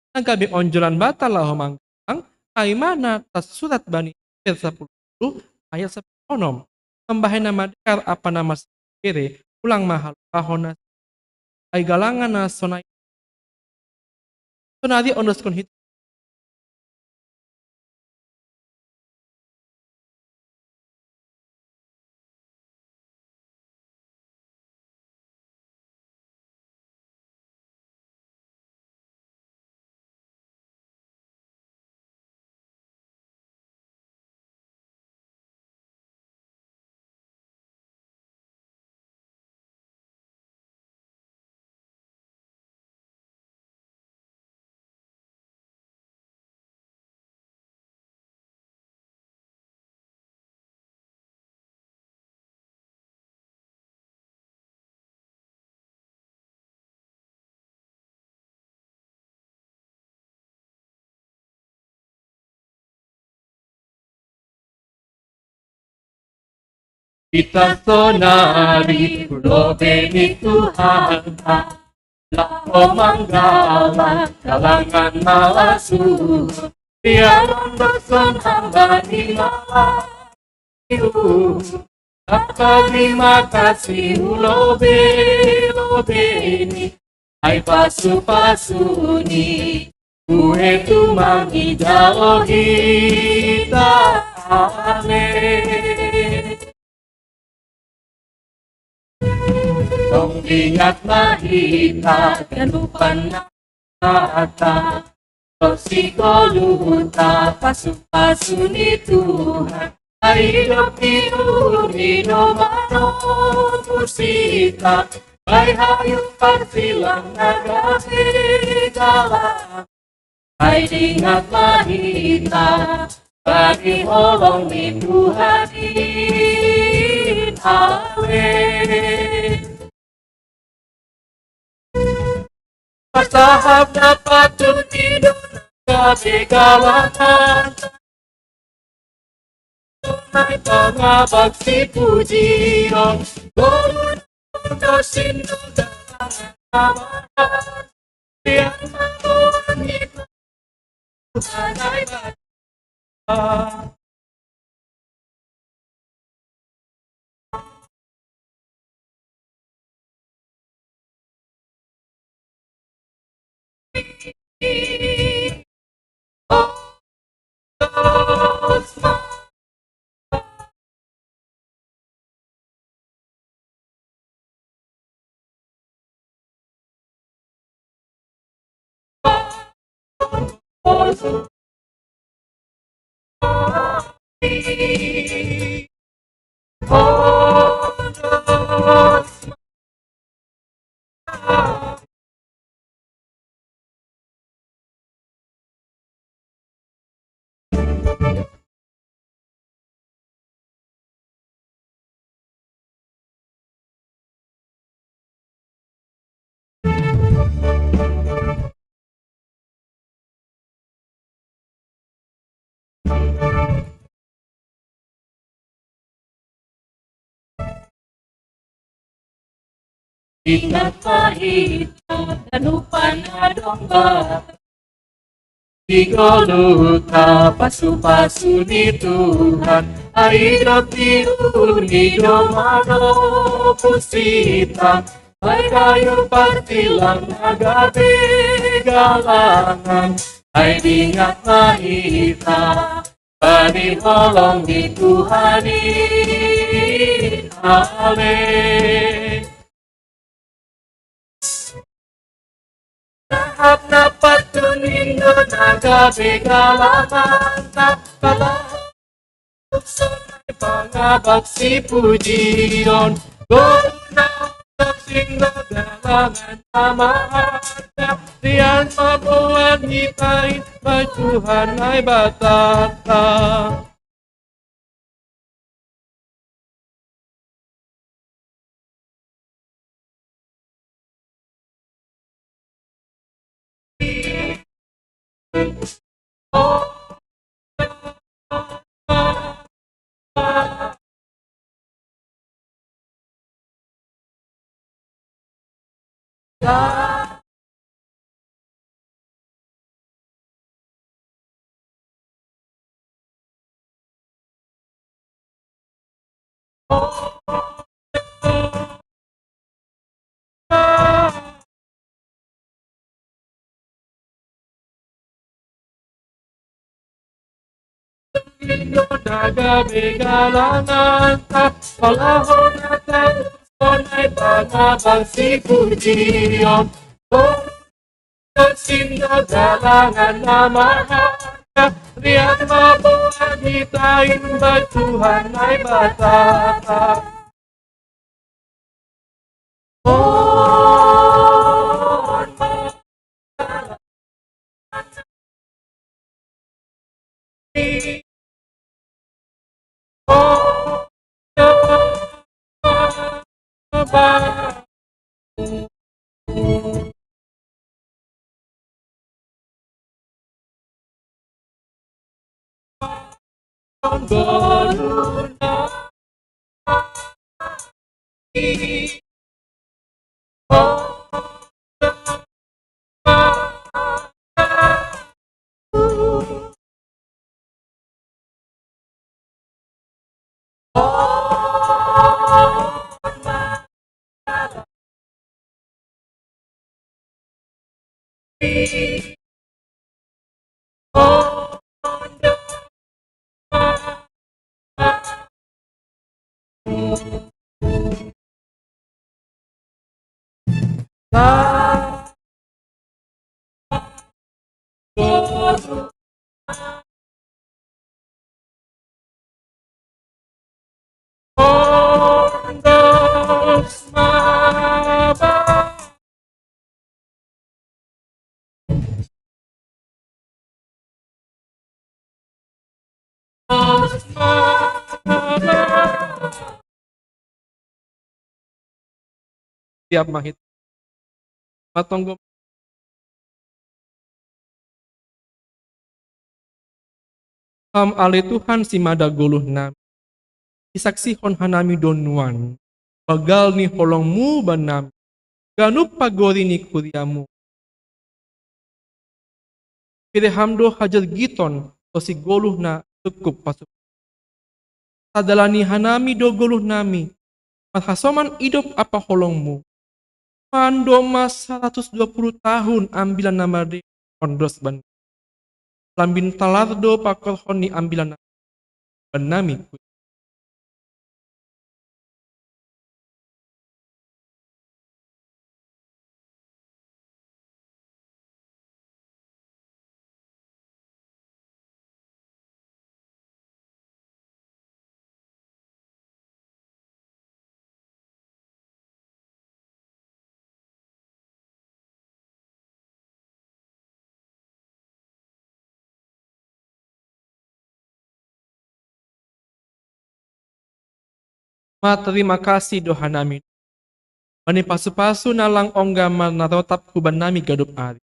Na gabe onjolan bata laho manggalang, ai ma na tarsurat bani Ester sapuluh ayat sapuluh onom. Mambahen na madear ampa na marsibere, ulang ma haluahon na ai galangan na sonai. Sonari ondoskon hita. Ita sonari hu lobei ni Tuhanta, laho manggalang galangan na las uhur, piarandoskon hamba ni Maria. Tarima kasih hu lobei-lobei ni ai pasu-pasu ni, buei tumang ijalo hita. Amen. Tong dingat ma hita ganupan na mata, tong sigoluhta pasu-pasu ni Tuhan. Ai idop ni uhur i do manobus hita, bahen hayu parsilang na gabe galang. Ai dingat ma hita bani holong ni Tuhan i. Amin. Pasahap na patun indo na gabe galangan. Tunai pangabak si pujion. Golun dosin dodalangan amahan. Rian mamuan ibu. Tunai pangabak. Ingat hita dan upana domba. Di Golgota pasu-pasu ni Tuhan, ai dot di uni domano pusita, ai kayu patilang na gabe galangan, ai dingat na hita, bani holong ni Tuhan in ale. Tahap na patun indo na gabe galangan na pala. Sonai pangabak si pujion. Golun dosin dodalangan amahan. Rian mamuan hita in bai Tuhan Naibata ta. Indo na gabe galangan ta, palahon na ta, sonai pangabak si pujion. Golun dosin dodalangan amahan. Rian mamuan hita in bai Tuhan Naibata ta. Siap mahit. Matonggo. Ham ale Tuhan si mada goluh nami. Isaksihon hanami do nuan. Bagal ni holongmu banami. Ganup pagori ni kuriamu. Pire ham do hajergiton, to si goluh na cukup pasu. Tadalani hanami do goluh nami, marhasoman idop ampa holongmu. Maan do ma saratus dua puluh tahun ambilan na mardeka ondos ban. Lambin talar do pakorhon ni ambilan na bannami. Marterima kasih do hanami bani pasu-pasu na lang ongga marnarotap huban nami ganup ari.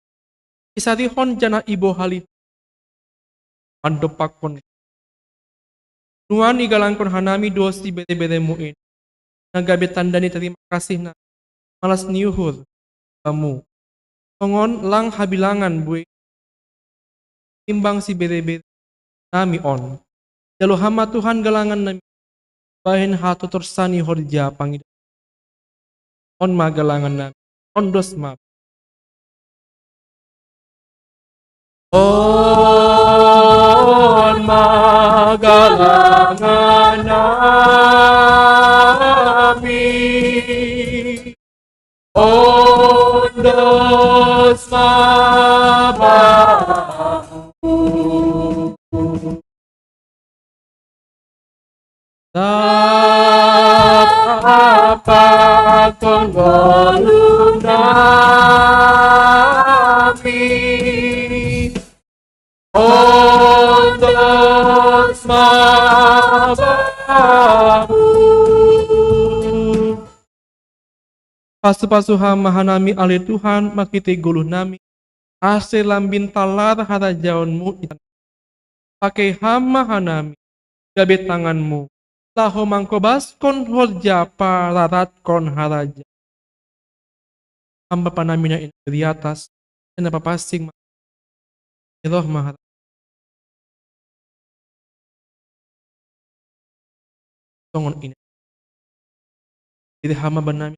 Isarihon janah ibohali mandompakkon. Nuan igalangkon hanami do sibere-beremu in, na gabe tanda ni terima kasih na malas ni uhur Bamu. Songon lang habilangan buei timbang sibere-bere nami on. Jalo Ham ma Tuhan galangan nami bahen hatotorsa ni horja pangido. On ma galangan nami. Ondos ma. On ma galangan nami. Ondos ma Bamu. Dapatkon goluh nami. Ondos ma Bamu. Pasu-pasu Ham ma hanami ale Tuhan marhitei goluh nami, ase lambin talar harajaon-Mu i tanoh. Pakei Ham ma hanami, gabe tangan-Mu, laho mangkobaskon horja pararatkon harajaon. Ham Bapa nami na di atas, sai na papansing ma. Roh ma harajaon. Songon i nang. Diri Ham ma bannami.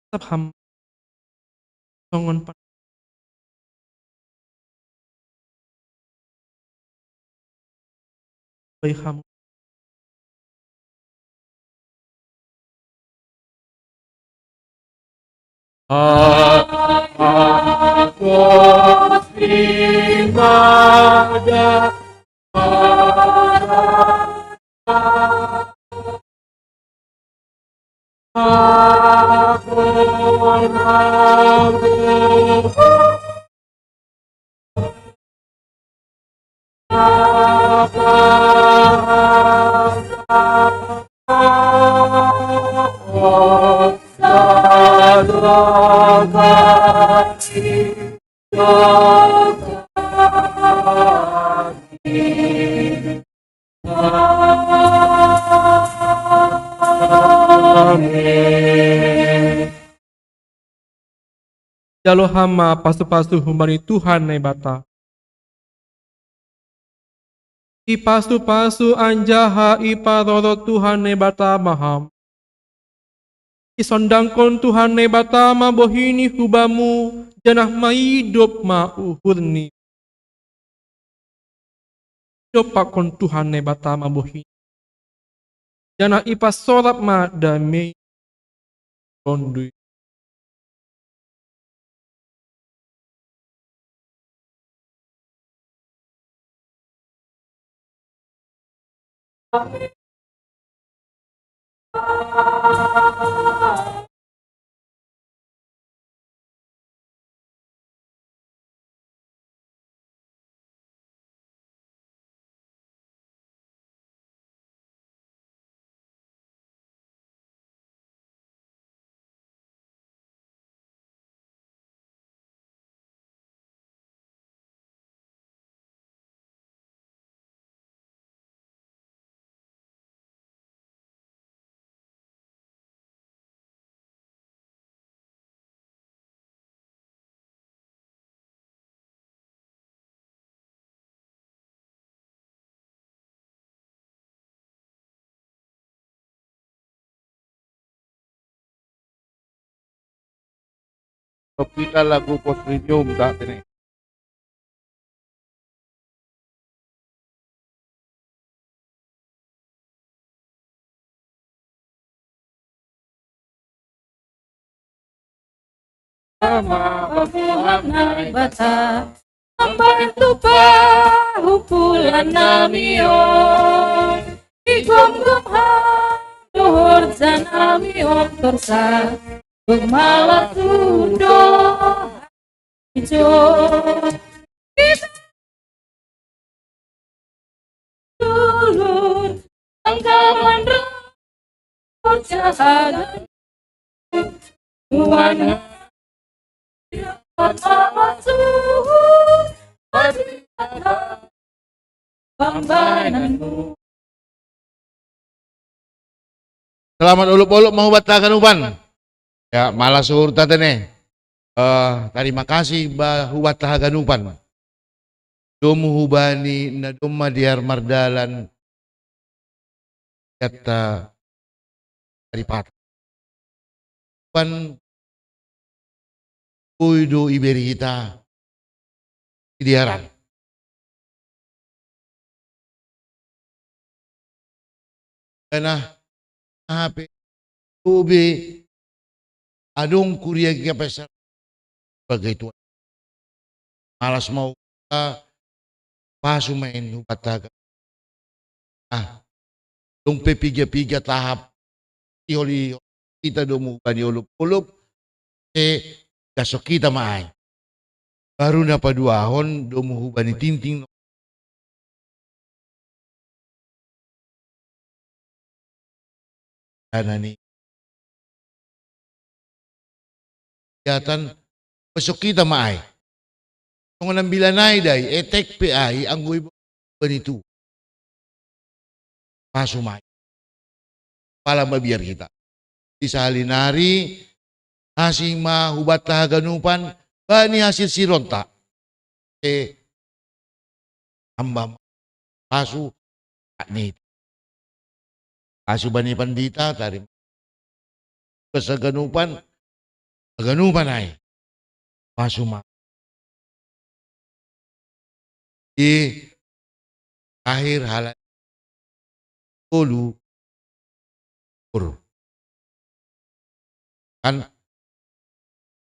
Tetap Ham. Songon pan. Baik Ham. Amin. Jalo Ham ma pasu-pasu humbani Tuhan Naibata. Ipasu-pasu anjaha iparorot Tuhan Naibata ma Ham. Isondangkon Tuhan Naibata ma bohi-Ni hu Bamu, janah maidop ma uhur-Ni. Idompakkon Tuhan Naibata ma bohi-Ni, janah ipasorap ma damei Tonduy. Kita lagu Postrinium tak ini. Sama babuhan na ibata, amban tupa humpulan nami on, igomgom ha dohor ja nami on torsa, gok malas udo ijo. Kita tulun angka manro jahagan. Tuhan, pambananmu. Selamat olup-olup mahubat haganupan. Ya, malas uhur ta tene. Eh, tarima kasih ba hubat haganupan. Domu hubani na domma dear mardalan, jatta taripata. Pan boi do iberi hita sidearan. Karena aha pe, lobe adong kuria kiapesan sebagai tuan. Malas mau ka pasu main hubat haga. Ah, dong pe piga-piga tahap. Iholi hita domu hubani olup-olup, se gasok hita ma ai. Baru na paduahon domu hubani tingting. Dana ni jatan, gasok hita ma ai. Songon ambilan ai dai, etek pe ai, anggo ibo bani tu. Pasu ma ai. Pala mabiar hita. Di sahali nari, asing ma hubat haganupan, bani hasil sironta. E, amba ma pasu, ni pasu bani pandita, tari. Pas haganupan, haganupan ai. Pasu ma. Di akhir halak tolu ur. Kan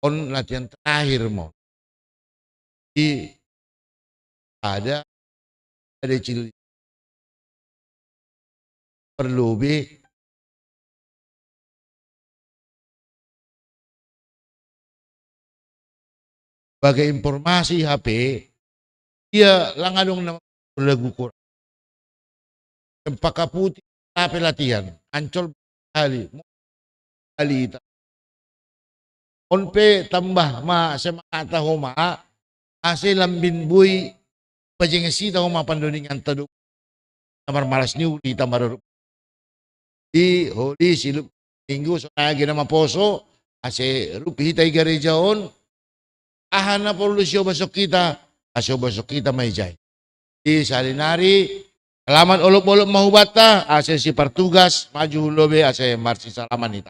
on latihan terakhir mo. Di ada, ada cil perlu be sebagai informasi H P, ia lang adong nama lagu kurang. Cempaka Putih, tape latihan, Ancol hali, hali ita. On pe tambah ma semangat homa, ase lambin boi pajenges hita homa pandoninganta do. Na marmalas ni uli hita marorop. Di holi silup minggu, sonai age na maposo, ase rup hita i gareja on, aha na porlu siobasok hita, ase obasok hita ma ijai. Di sahali nari, selamat olob-olob ma hubanta, ase sipartugas, maju hu lobe, ase marsisalaman hita.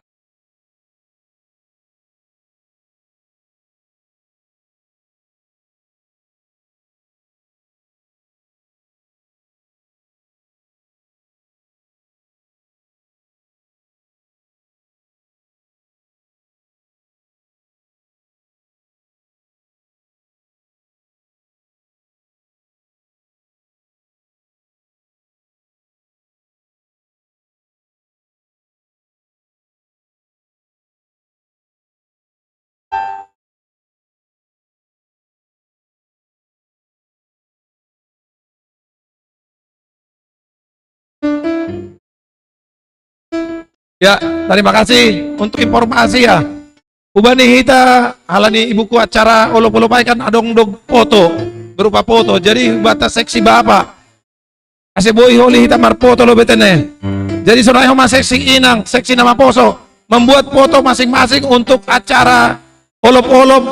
Ya, terima kasih untuk informasi ya. Hubani hita, halani ibuku acara olob-olob ai kan adong do foto, berupa foto. Jadi hubanta seksi bapa. Ase boi holi hita marpoto lobe tene. Jadi sonai homa seksi inang, seksi na maposo, membuat foto masing-masing untuk acara olob-olob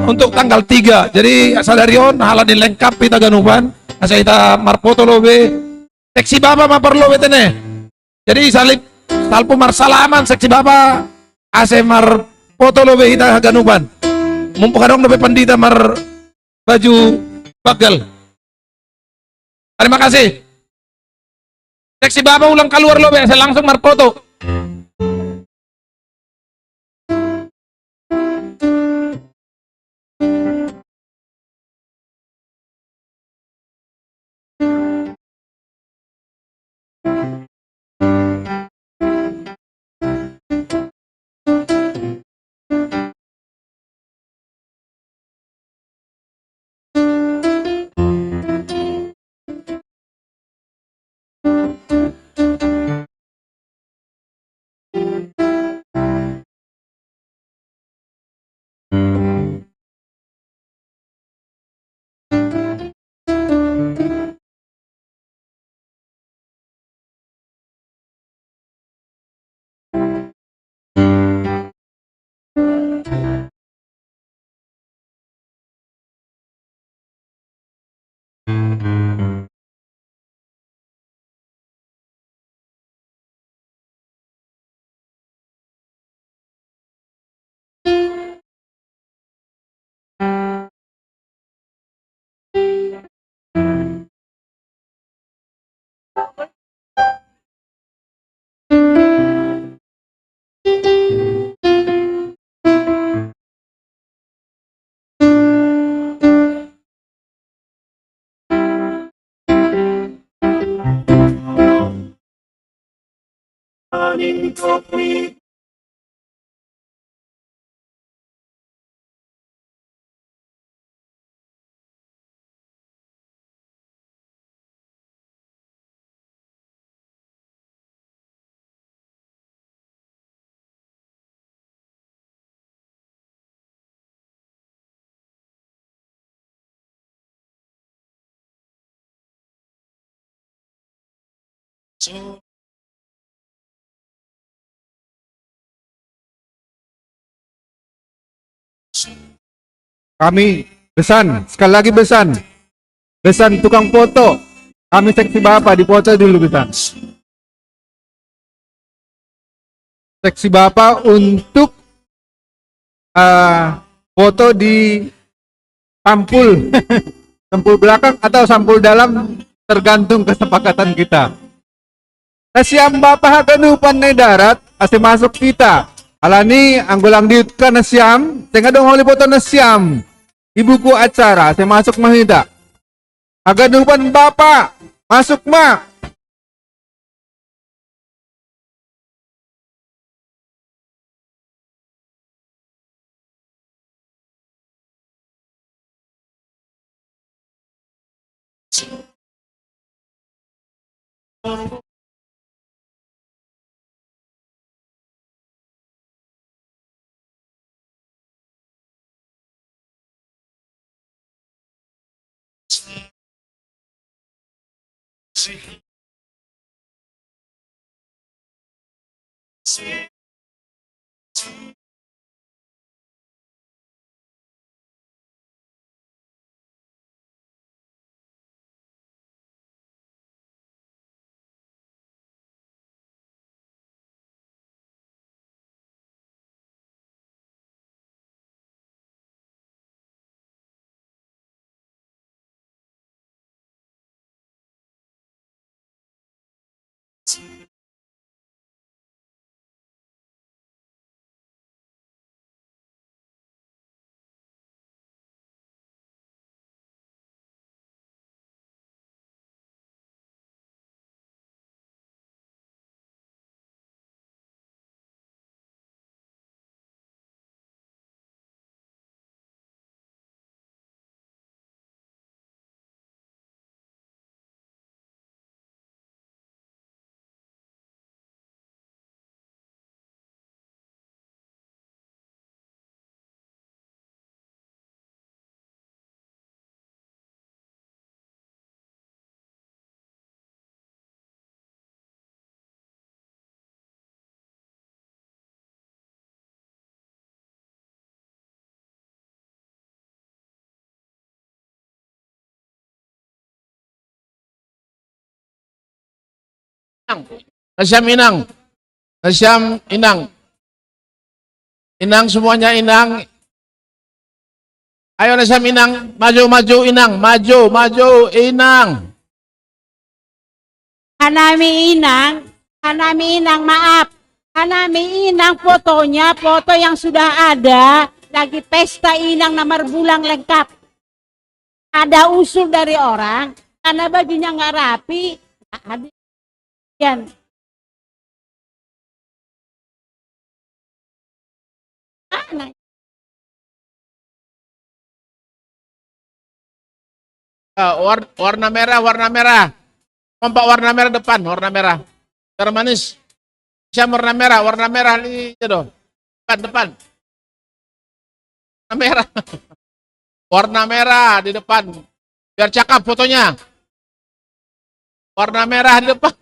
untuk tanggal tiga. Jadi sadari on halani lengkap hita ganupan, ase hita marpoto lobe. Seksi bapa ma parlobe tene. Jadi salip, salpu marsalaman seksi bapa, ase marpoto lobe hita ganupan. Mumpung adong dope pandita marbaju bagal. Terima kasih. Seksi Bapa ulang kaluar lo be, asa langsung marpoto. Kami besan, sekali lagi besan. Besan tukang foto. Kami seksi Bapa, dipoto dulu besan. Seksi Bapa untuk, eh, foto di sampul. Sampul belakang atau sampul dalam, tergantung kesepakatan kita. Nasiam Bapa haganupan na i darat, asa masuk hita. Alani anggo lang diutka nasiam, seng adong olo iboto nasiam i buku acara, asa masuk ma hita. Haganupan Bapa, masuk ma. Nasiam Inang. Nasiam Inang. Inang semuanya, Inang. Ayo, Nesam Inang, maju, maju, Inang, maju, maju, Inang. Hanami Inang, Hanami Inang, maaf. Hanami Inang fotonya, foto yang sudah ada, lagi pesta Inang, nomor bulan lengkap. Ada usul dari orang, karena bajunya nggak rapi, nggak ada. Yan. Mana? Ah, war-, warna merah, warna merah. Kompak warna merah depan, warna merah. Biar manis. Siapa warna merah, warna merah nih, itu. Depan, depan. Warna merah. Warna merah di depan. Biar cakep fotonya. Warna merah di depan.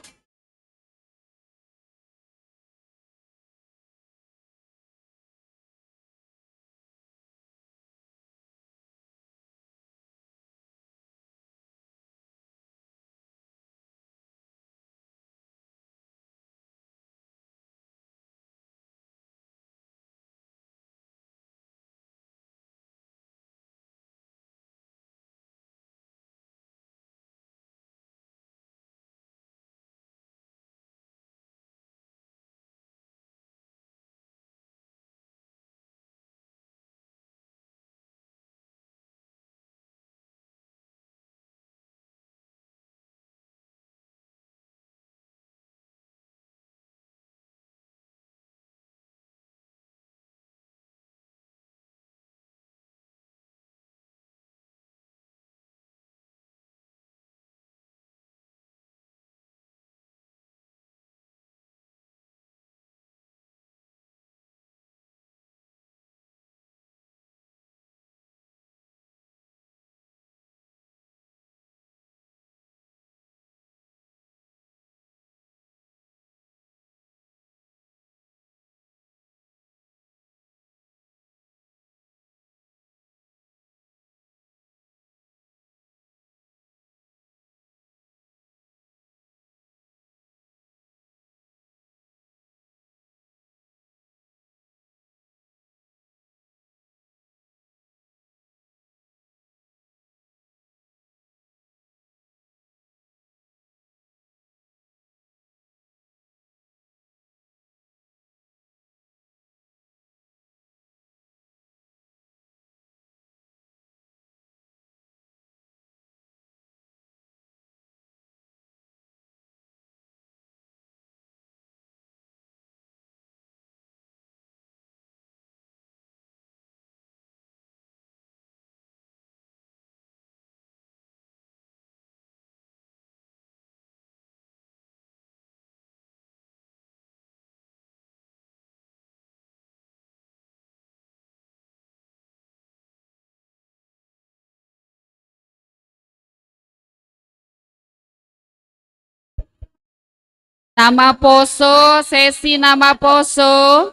Nama poso, sesi nama poso.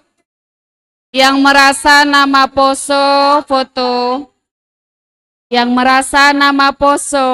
Yang merasa nama poso, foto. Yang merasa nama poso.